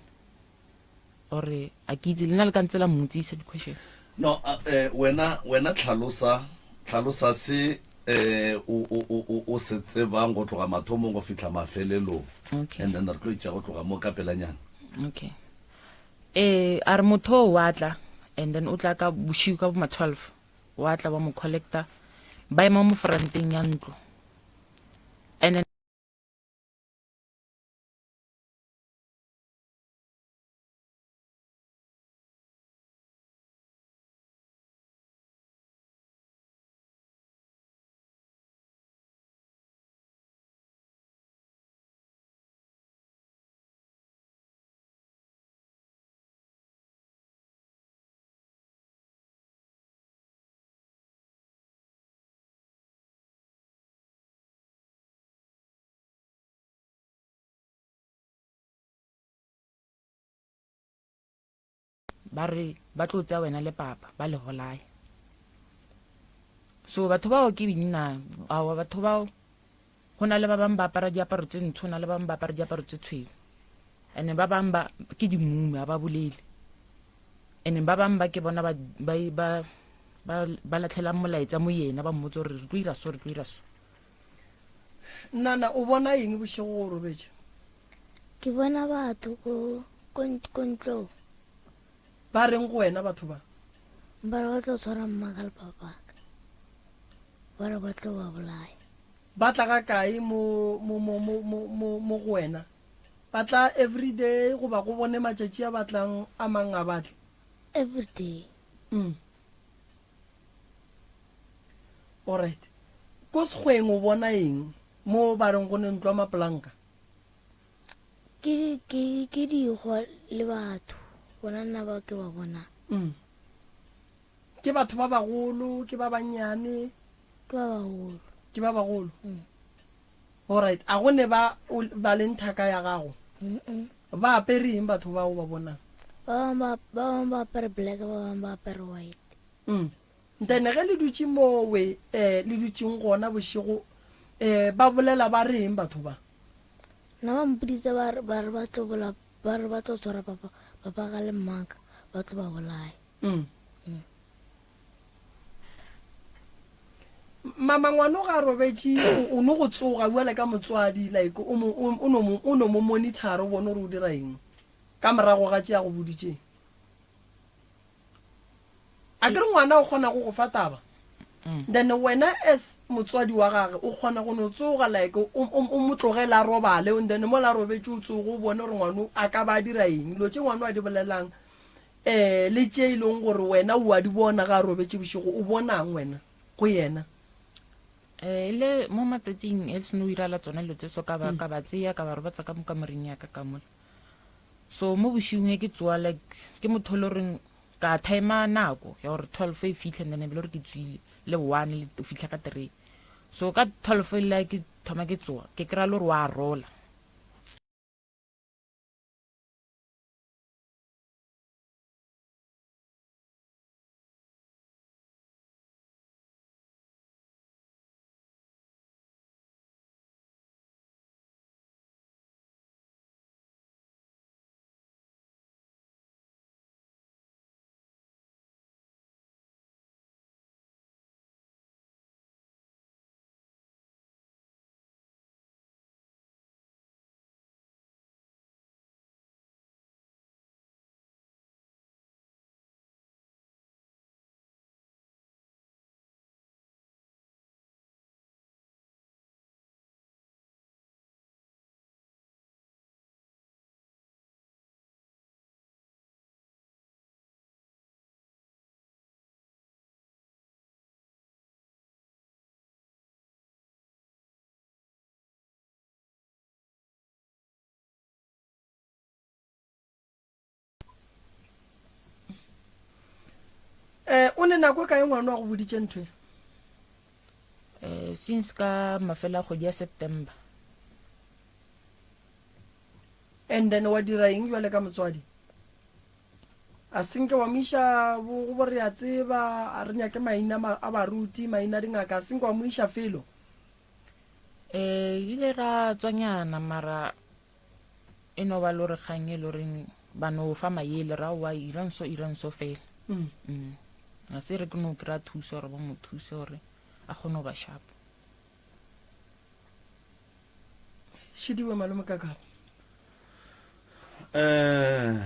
or a ke itse le nna le ka ntse la mmotsisa di-question. No, a, eh, wena wena tlhalosa tlhalosa se eh o o o o o se tsebang go tloga mathomong go fihla mafelelong. Okay. And then re tlo itša go tloga mo ka pelanyana. Okay. Eh, a re motho o wa tla and then o tla ka bošiu ka bo ma 12 wa tla wa mo collector ba ema mo franteng ya ntlo and then ba re ba tlo tsaya wena le papa ba le bolaya so batho bao ke binna awa batho bao go na le ba bangwe ba apara diaparo tse ntsho na le ba bangwe ba apara diaparo tse tshweu and ba bangwe ba ke dimume a ba bolele. And ba bangwe ba ke bona ba ba ba ba, ba latlhelang molaetsa mo yena ba mmotsa gore re tlo ira so re tlo ira so. Nana o bona eng bošego go robetše? Ke bona batho ko ko ko ntlong. Ba reng go wena batho ba? Ba re ba tlo tshwara mmaka le papaka. Ba re ba tlo ba bolaya. Ba tla ga kae mo mo mo mo mo mo mo go wena? Ba tla everyday goba go bone matšatši a ba tlang a mang a batle? Everyday. Mm. Alright. Ko sekgweng o bona eng mo ba reng go ne ntlo ya mapolanka? Ke di- ke ke dikgwa le batho. Bona nna ba ke ba bonang. Mm. Ke batho ba bagolo, ke ba bannyane? Ke ba bagolo. Ke ba bagolo? Mm. Alright, a go ne ba o ba leng thaka ya gago? Mm-mm. Ba apere eng batho ba o ba bonang? Ba bangwe ba ba bangwe ba apere black, ba bangwe ba apere white. Mm. Then ge le dutše mowe eh le dutšeng gona bošego eh ba bolela ba reng batho ba? Nna ba mpoditse ba re ba re ba tlo bola ba re ba tlo tshwara papa papa ka le mmaka ba tlo ba bolaya. Mm. Mama ngwano ga a robetše o o no go tsoga bjale ka motswadi like o mo o o no mo o no mo monitor o bone gore o dira eng ka morago ga tše a go boditšeng. A ke re ngwana o kgona go go fa taba then wena as motswadi wa gage o kgona go no tsoga like o, o, o mo tlogele a robale and then mola a robetše o tsoge o bone gore ngwano a ka ba a dira eng dilo tše ngwano a di bolelang um le tše e leng gore wena o a di bona ga a robetše bošego o bonang wena go yena Eh, le mo matsatsing e seno irala tsona dilo tse so ka ba ka ba tseya ka ba robatsa ka mo kamoreng ya ka ka mola so mo bošegong e ke tsoa like ke motho le goreng ka timer nako ya gore 12 e fitlhe and then e be le gore ke tswile le one le o fitlha ka three so ka 12 e la ke thoma ke tsoa ke kry-a le gore wa rola Eh, o ne nako e kae ngwana wa go boditše ntho e? Eh, since ka mafelo a kgwedi ya September. And then wa dira eng jwale ka motswadi? A senke wa mo iša bo go bo re a tseba, a re nyake maina a baruti, maina a dingaka, a senke wa mo iša felo? Eh, ile ra tswanyana mara e no ba le gore kgang e le goreng ba no fa mayele ra oa irang so irang so fela mm. Mm. ga se re ke no kry-a thuso gore ba mo thuse gore a kgone go ba sharp šidiwe malome kakabo um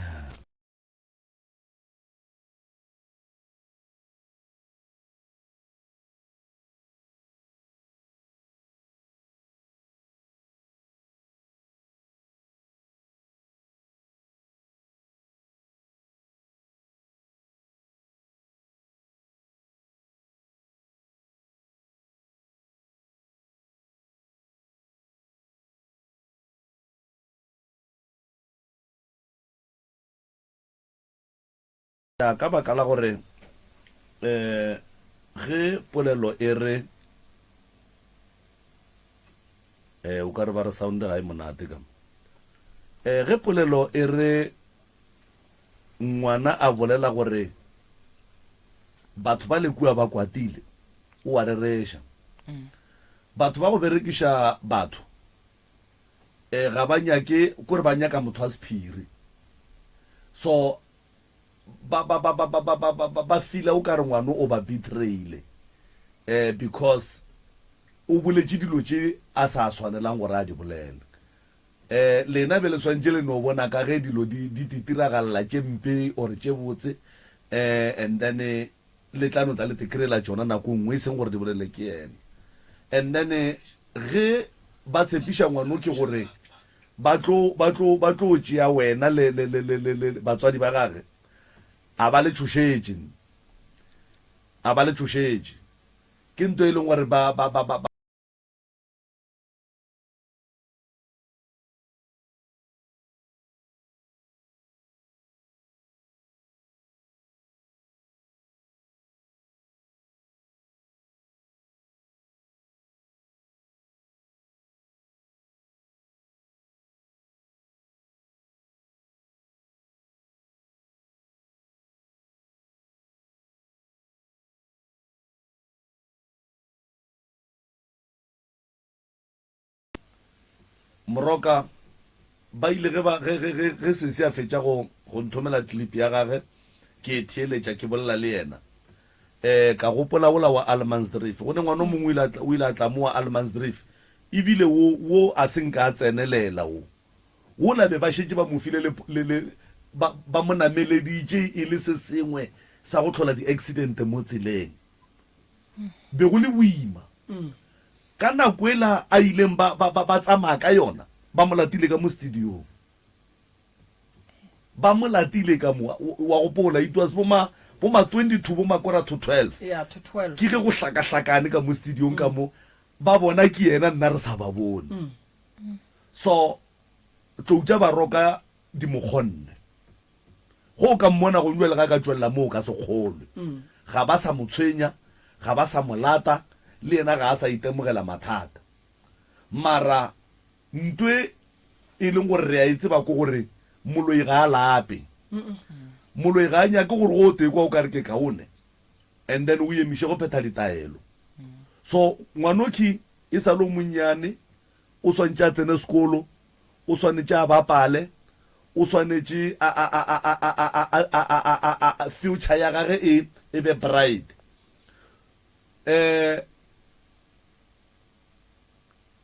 Ka baka la gore um ge polelo e re um o ka re ba re sound ga e monate ka mo. Um ge polelo e re ngwana a bolela gore batho ba le kua ba kwatile, o a rereša. Batho ba go berekiša batho um ga ba nyake, kore ba nyaka motho wa sephiri. So. Ba ba ba ba ba ba ba ba ba feela o ka re ngwano o ba betrayile eh because o boletše dilo tše a sa swanelang gore a di bolele. Eh lena be le swantše le no bona ka ge dilo di di titiragalela tše mpe or tše botse eh and then le tla no tla le te-kry-ela tšona nako nngwe e seng gore di bolele ke yena. And then ge ba tshepiša ngwano ke gore Ba tlo, ba tlo, ba tlo tšea wena le, le, le, le, le, le batswadi ba gage. A ba le tšhošetše. A ba le tšhošetše. Ke nto e leng gore ba, ba, ba, ba, ba. Moroka, ba ile ge ba, ge, ge, ge, ge sesi a fetša go, go nthomela clip ya gage, ke e theeletša, ke bolela le yena. Eh, ka gopola wola wa Allemansdrift. Go ne ngwana o mongwe o ile a tla, o ile a tla mo wa Allemansdrift. Ebile wo, wo a se nka a tsenelela wo. Wola be ba šetše ba mo file le, le, le, ba, ba mo nameleditše e le se sengwe sa go hlola di-accident mo tseleng. Be go le boima. Ka nako ela a ileng ba, ba, ba, ba tsamaya ka yona, ba mo latile ka mo studiong. Ba mo latile ka mo, wa gopola, it was bo ma, bo ma 22, bo ma kora to 12. Yeah, to 12. Ke ge go hlakahlakane ka mo studiong ka mo, ba bona ke yena, nna re sa ba bone. So, tlou tša Baroka di mo kgonne. Ge o ka mmona gong bjale ge a ka tšwelela mo o ka se kgolwe. Ga ba sa mo tshwenya, ga ba sa mo lata, le yena ga a sa itemogela mathata. Mara ntwe e leng gore re a e tseba ke gore moloi ga a lape. Moloi ga a nyake gore go o tee kwa o ka re ke kaone and then o emiše go phetha ditaelo. So ngwanokhi e sa le o monnyane, o swanetše a tsene sekolo, o swanetše a bapale, o swanetše a, a, a, a, a, a, a, a, a, a, a, a, a, future ya gage e, e be bright. Eh,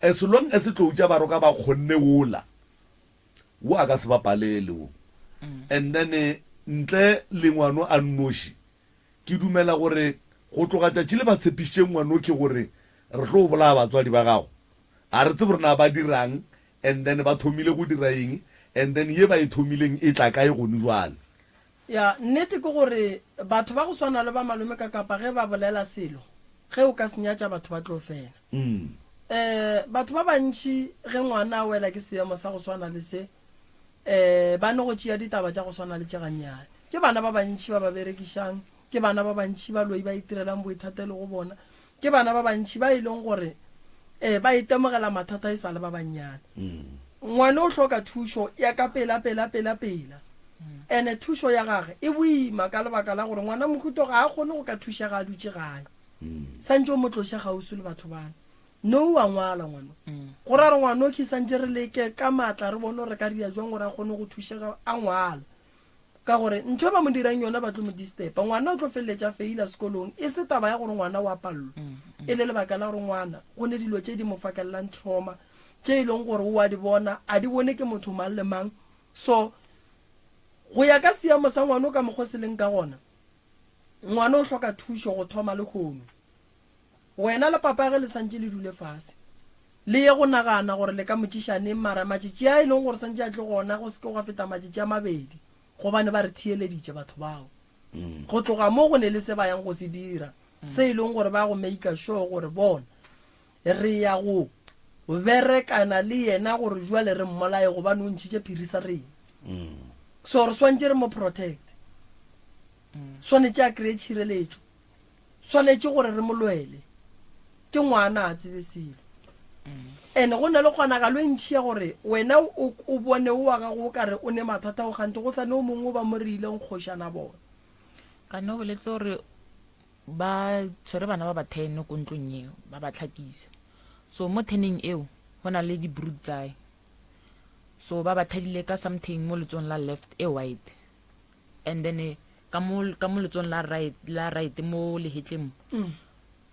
as long as tlou tša Baroka ba kgonne wola, wo a ka se bapalele wo. And then ntle le ngwano a nnoši, Ke dumela gore go tloga tšatši le ba tshepišitše ngwanokhwi gore re tlo bolaya batswadi ba gago, ga re tsebe gore na ba dirang and then ba thomile go dira eng and then ye ba e thomileng e tla kae gone jwale. Ya, nnete ke gore batho ba go swana le ba malome ka kapa ge ba bolela selo, ge o ka se nyatša batho ba tlo fela. Um batho ba bantši ge ngwana a wela ke seemo sa go swana le se, um ba no go tšea ditaba tša go swana le tše gannyane. Ke bana ba bantši ba ba berekišang, ke bana ba bantši baloi ba itirelang boithatelo go bona, ke bana ba bantši ba e leng gore um ba itemogela mathata e sa le ba bannyane. Ngwana o hloka thušo ya ka pela pela pela pela, ene thušo ya gage e boima ka lebaka la gore ngwana mohuto ga a kgone go ka thušega a dutše gae. Santše o mo tloše kgauswi le batho bana. No a ngwala ngwano. Go ra re ngwano ke santše re leke ka maatla re bone gore re ka dira jwang gore a kgone go thušega a ngwala. Ka gore ntho e ba mo dirang yona ba tlo mo disturba. Ngwana o tlo feleletša a feila sekolong e se taba ya gore ngwana o a pallwa. E le lebaka la gore ngwana go ne dilo tše di mo fakelelang trauma tše e leng gore o a di bona a di bone ke motho mang le mang. So go ya ka seemo sa ngwano ka mokgo se leng ka gona, ngwana o hloka thušo go thoma lehono. Wena le papa ge le santše le dule fase, le ye go nagana gore le ka mo tšiša neng, mara matšatši a e leng gore santše a tle gona go se ke gwa feta matšatši a mabedi, gobane ba re theeleditše batho bao. Go tloga mo go ne le se ba yang go se dira, se e leng gore ba go maker sure gore bona re ya go berekana le yena gore jwale re mmolaye gobane o ntšhitše phiri sa rena. So re swantše re mo protect. Swanetše a kry-e tšhireletšo. Swanetše gore re mo lwele. Ke ngwana, a tsebe selo. Ene go na le kgonagalo e ntši ya gore wena o, o bone o wa gago o ka re o ne mathata o kgante go sa ne o mongwe o ba mo reileng kgošana bona. Ka ne o boletse gore ba tshwere bana ba ba ten ko ntlong eo ba ba tlhakisa. So mo teneng eo go na le di-brood tsae. So ba ba thadile ka something mo letsong la left e white. And then eh, Ka mo ka mo letsong la right la right mo lehetleng mo.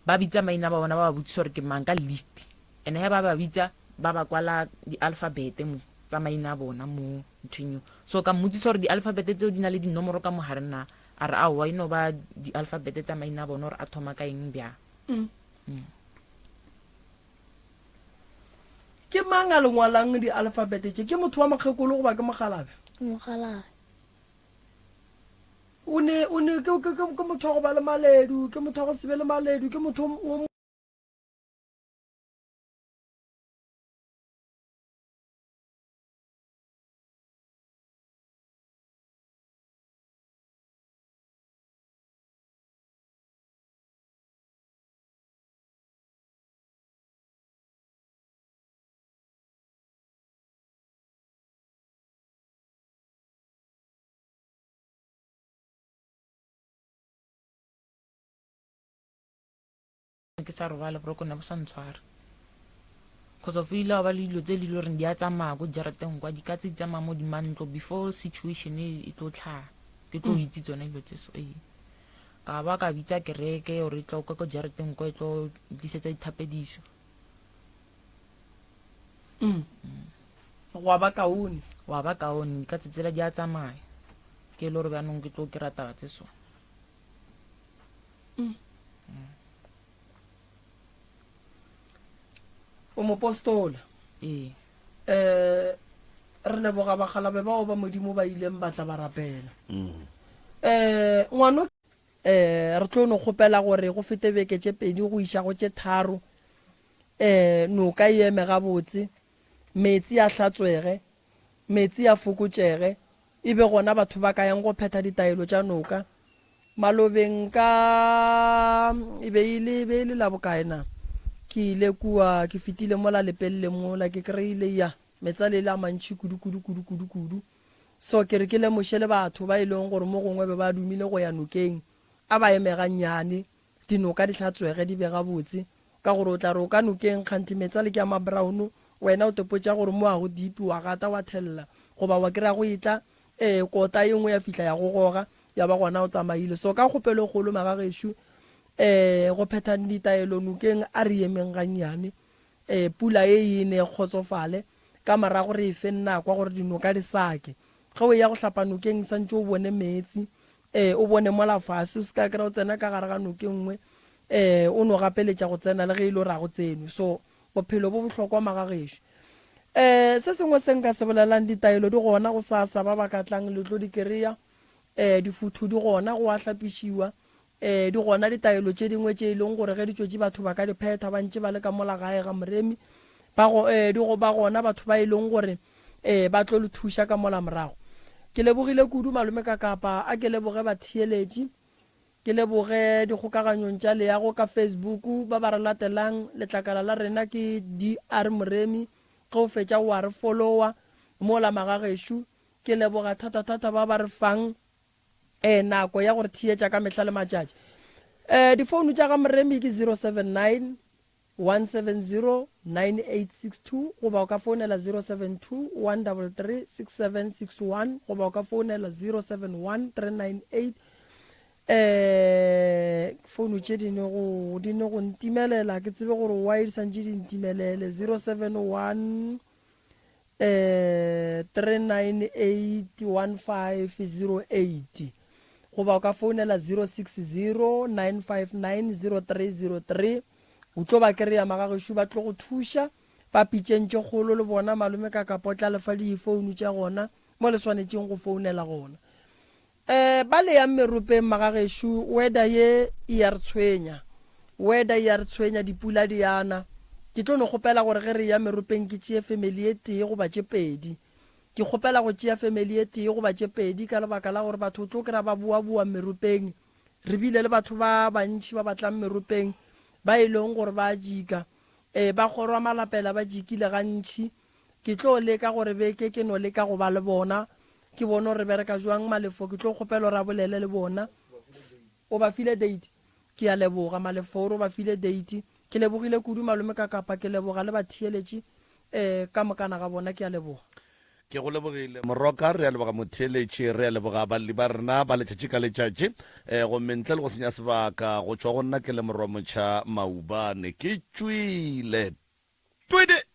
Ba bitsa maina ba bona ba ba botsisa gore ke mang ka list. And he ba ba bitsa ba ba kwala di-alphabet mo tsa maina a bona mo nthweng eo. So ka mmotsisa gore di-alphabet tseo di na le dinomoro ka mogare na. A re aowa e no ba di-alphabet tsa maina a bona gore a thoma ka eng bjang. Ke mang a le ngwalang di-alphabet tše? Ke motho wa mokgekolo goba ke mokgalabje? Mokgalabje. O ne, o ne, ke, ke, ke, ke motho wa go ba le maledu, ke motho wa go se be le maledu, ke motho o Ke sa robala boroko ne bo sa ntshware cause of ile wa ba le dilo tse di le goreng di a tsamaya ko jarateng kwa di ka tse di tsamaya mo dimantlo before situation e e tlo tlhaga ke tlo itse tsone dilo tse so ee ka ba ka bitsa kereke gore e tlo kwa ko jarateng kwa e tlo tlisetsa dithapediso. Mm. Gwa ba kaone. Wa ba kaone ka tsetsela di a tsamaya. Ke e le gore bjanong ke tlo kry-a taba tse so. Mm. O mopostola. Ee. Eh re leboga bagalabe bao ba Modimo ba ileng ba tla ba rapela. Mm. Eh ngwano eh re tlo no kgopela gore go fete beke tše pedi go iša go tše tharo um noka e eme gabotse, meetse a hlatswege, meetse a fokotšege, e be gona batho ba ka yang go phetha ditaelo tša noka. Malobeng ka, e be e le, e be e le labokae na? Ke ile kua, ke fetile mola lepelle mola, ke kry-ile, ya, meetse a le le a mantši kudu, kudu, kudu, kudu, kudu. So ke re ke lemoše le batho ba e leng gore mo gongwe be ba dumile go ya nokeng, a ba eme gannyane, Dinoka di hlatswege di be gabotse, ka gore o tla re o ka nokeng kganthe meetse ale ke a mabrowno, wena o tepotša gore mo a go deep, wa gata wa thella, goba wa kry-a go etla ee kota ye nngwe ya fihla ya go goga, ya ba gona o tsamaile. So ka kgopelo e kgolo magagešo, ee go phethang ditaelo nokeng a re emeng gannyane, ee pula ye e ne e kgotsofale, ka morago re e feng nako ya gore dinoka di sake. Ge o eya go hlapa nokeng santše o bone meetse, Ee, o bone mola fase, o se ka kry-a o tsena ka gare ga noke nngwe, ee, o no gapeletša go tsena le ge e le gore ga go tsenwe. So, bophelo bo bohlokwa magagešo. Ee, se sengwe se nka se bolelang, ditaelo di gona go sasa, ba ba ka tlang le tlo di kry-a, ee, difuthu di gona go a hlapišiwa, ee, di gona ditaelo tše dingwe tše e leng gore ge di tšwetše batho ba ka di phetha ba ntše ba le ka mola gae ga Moremi, ba go, ee, di go ba gona batho ba e leng gore Ee, ba tlo le thuša ka mola morago. Ke lebogile kudu Malome Kakapa. A ke leboge batheeletši. Ke leboge dikgokaganyong tša leago ka Facebook ba ba re latelang. Letlakala la rena ke DR Moremi. Ge o fetša o a re follower mola magagešo. Ke leboga thatathata ba ba re fang eh, nako ya go re theetša ka mehla le matšatši. Eh, difounu tša ga Moremi ke 079 1709862 goba o ka founela 072 133 6761 goba o ka founela 071 398 eh founu tše di ne go di ne go ntimelela ke tsebe gore why di santše di ntimelele 071 eh 398 1508 goba o ka founela 060 959 0303 O tlo ba kereya magagešo ba tlo go thuša. Ba pitšeng tše kgolo le bona malome ka kapa o tla le fa difounu tša gona mo le swanetšeng go founela gona. Um ba le yang meropeng magagešo weather ye e ya re tshwenya. Weather e ya re tshwenya dipula di ana. Ke tlo no kgopela gore ge re ya meropeng ke tšee family e tee goba tše pedi. Ke kgopela go tšea family e tee goba tše pedi ka lebaka la gore batho o tlo kry-a ba boa-boa meropeng. Re bile le batho ba bantši ba ba tlang meropeng ba e leng gore ba a jika. Ee, ba kgorwa malapela ba jikile gantši. Ke tlo leka gore beke ke no leka go ba le bona, ke bone gore re bereka jwang. Malefo, ke tlo kgopela gore a bolele le bona. O ba file date? Ke a leboga, Malefo, gore o ba file date. Ke lebogile kudu, Malome Kakapa. Ke leboga le batheeletši, ee, ka mokana ga bona. Ke a leboga. Ke go lebogile Moroka, re a leboga motheeletši, re a leboga balli ba rena ba letšatši ka letšatši. E, gomme ntle le go senya sebaka, go tšwa go nna ke le Morwamotšha Maubane, ke tšwile. Twede!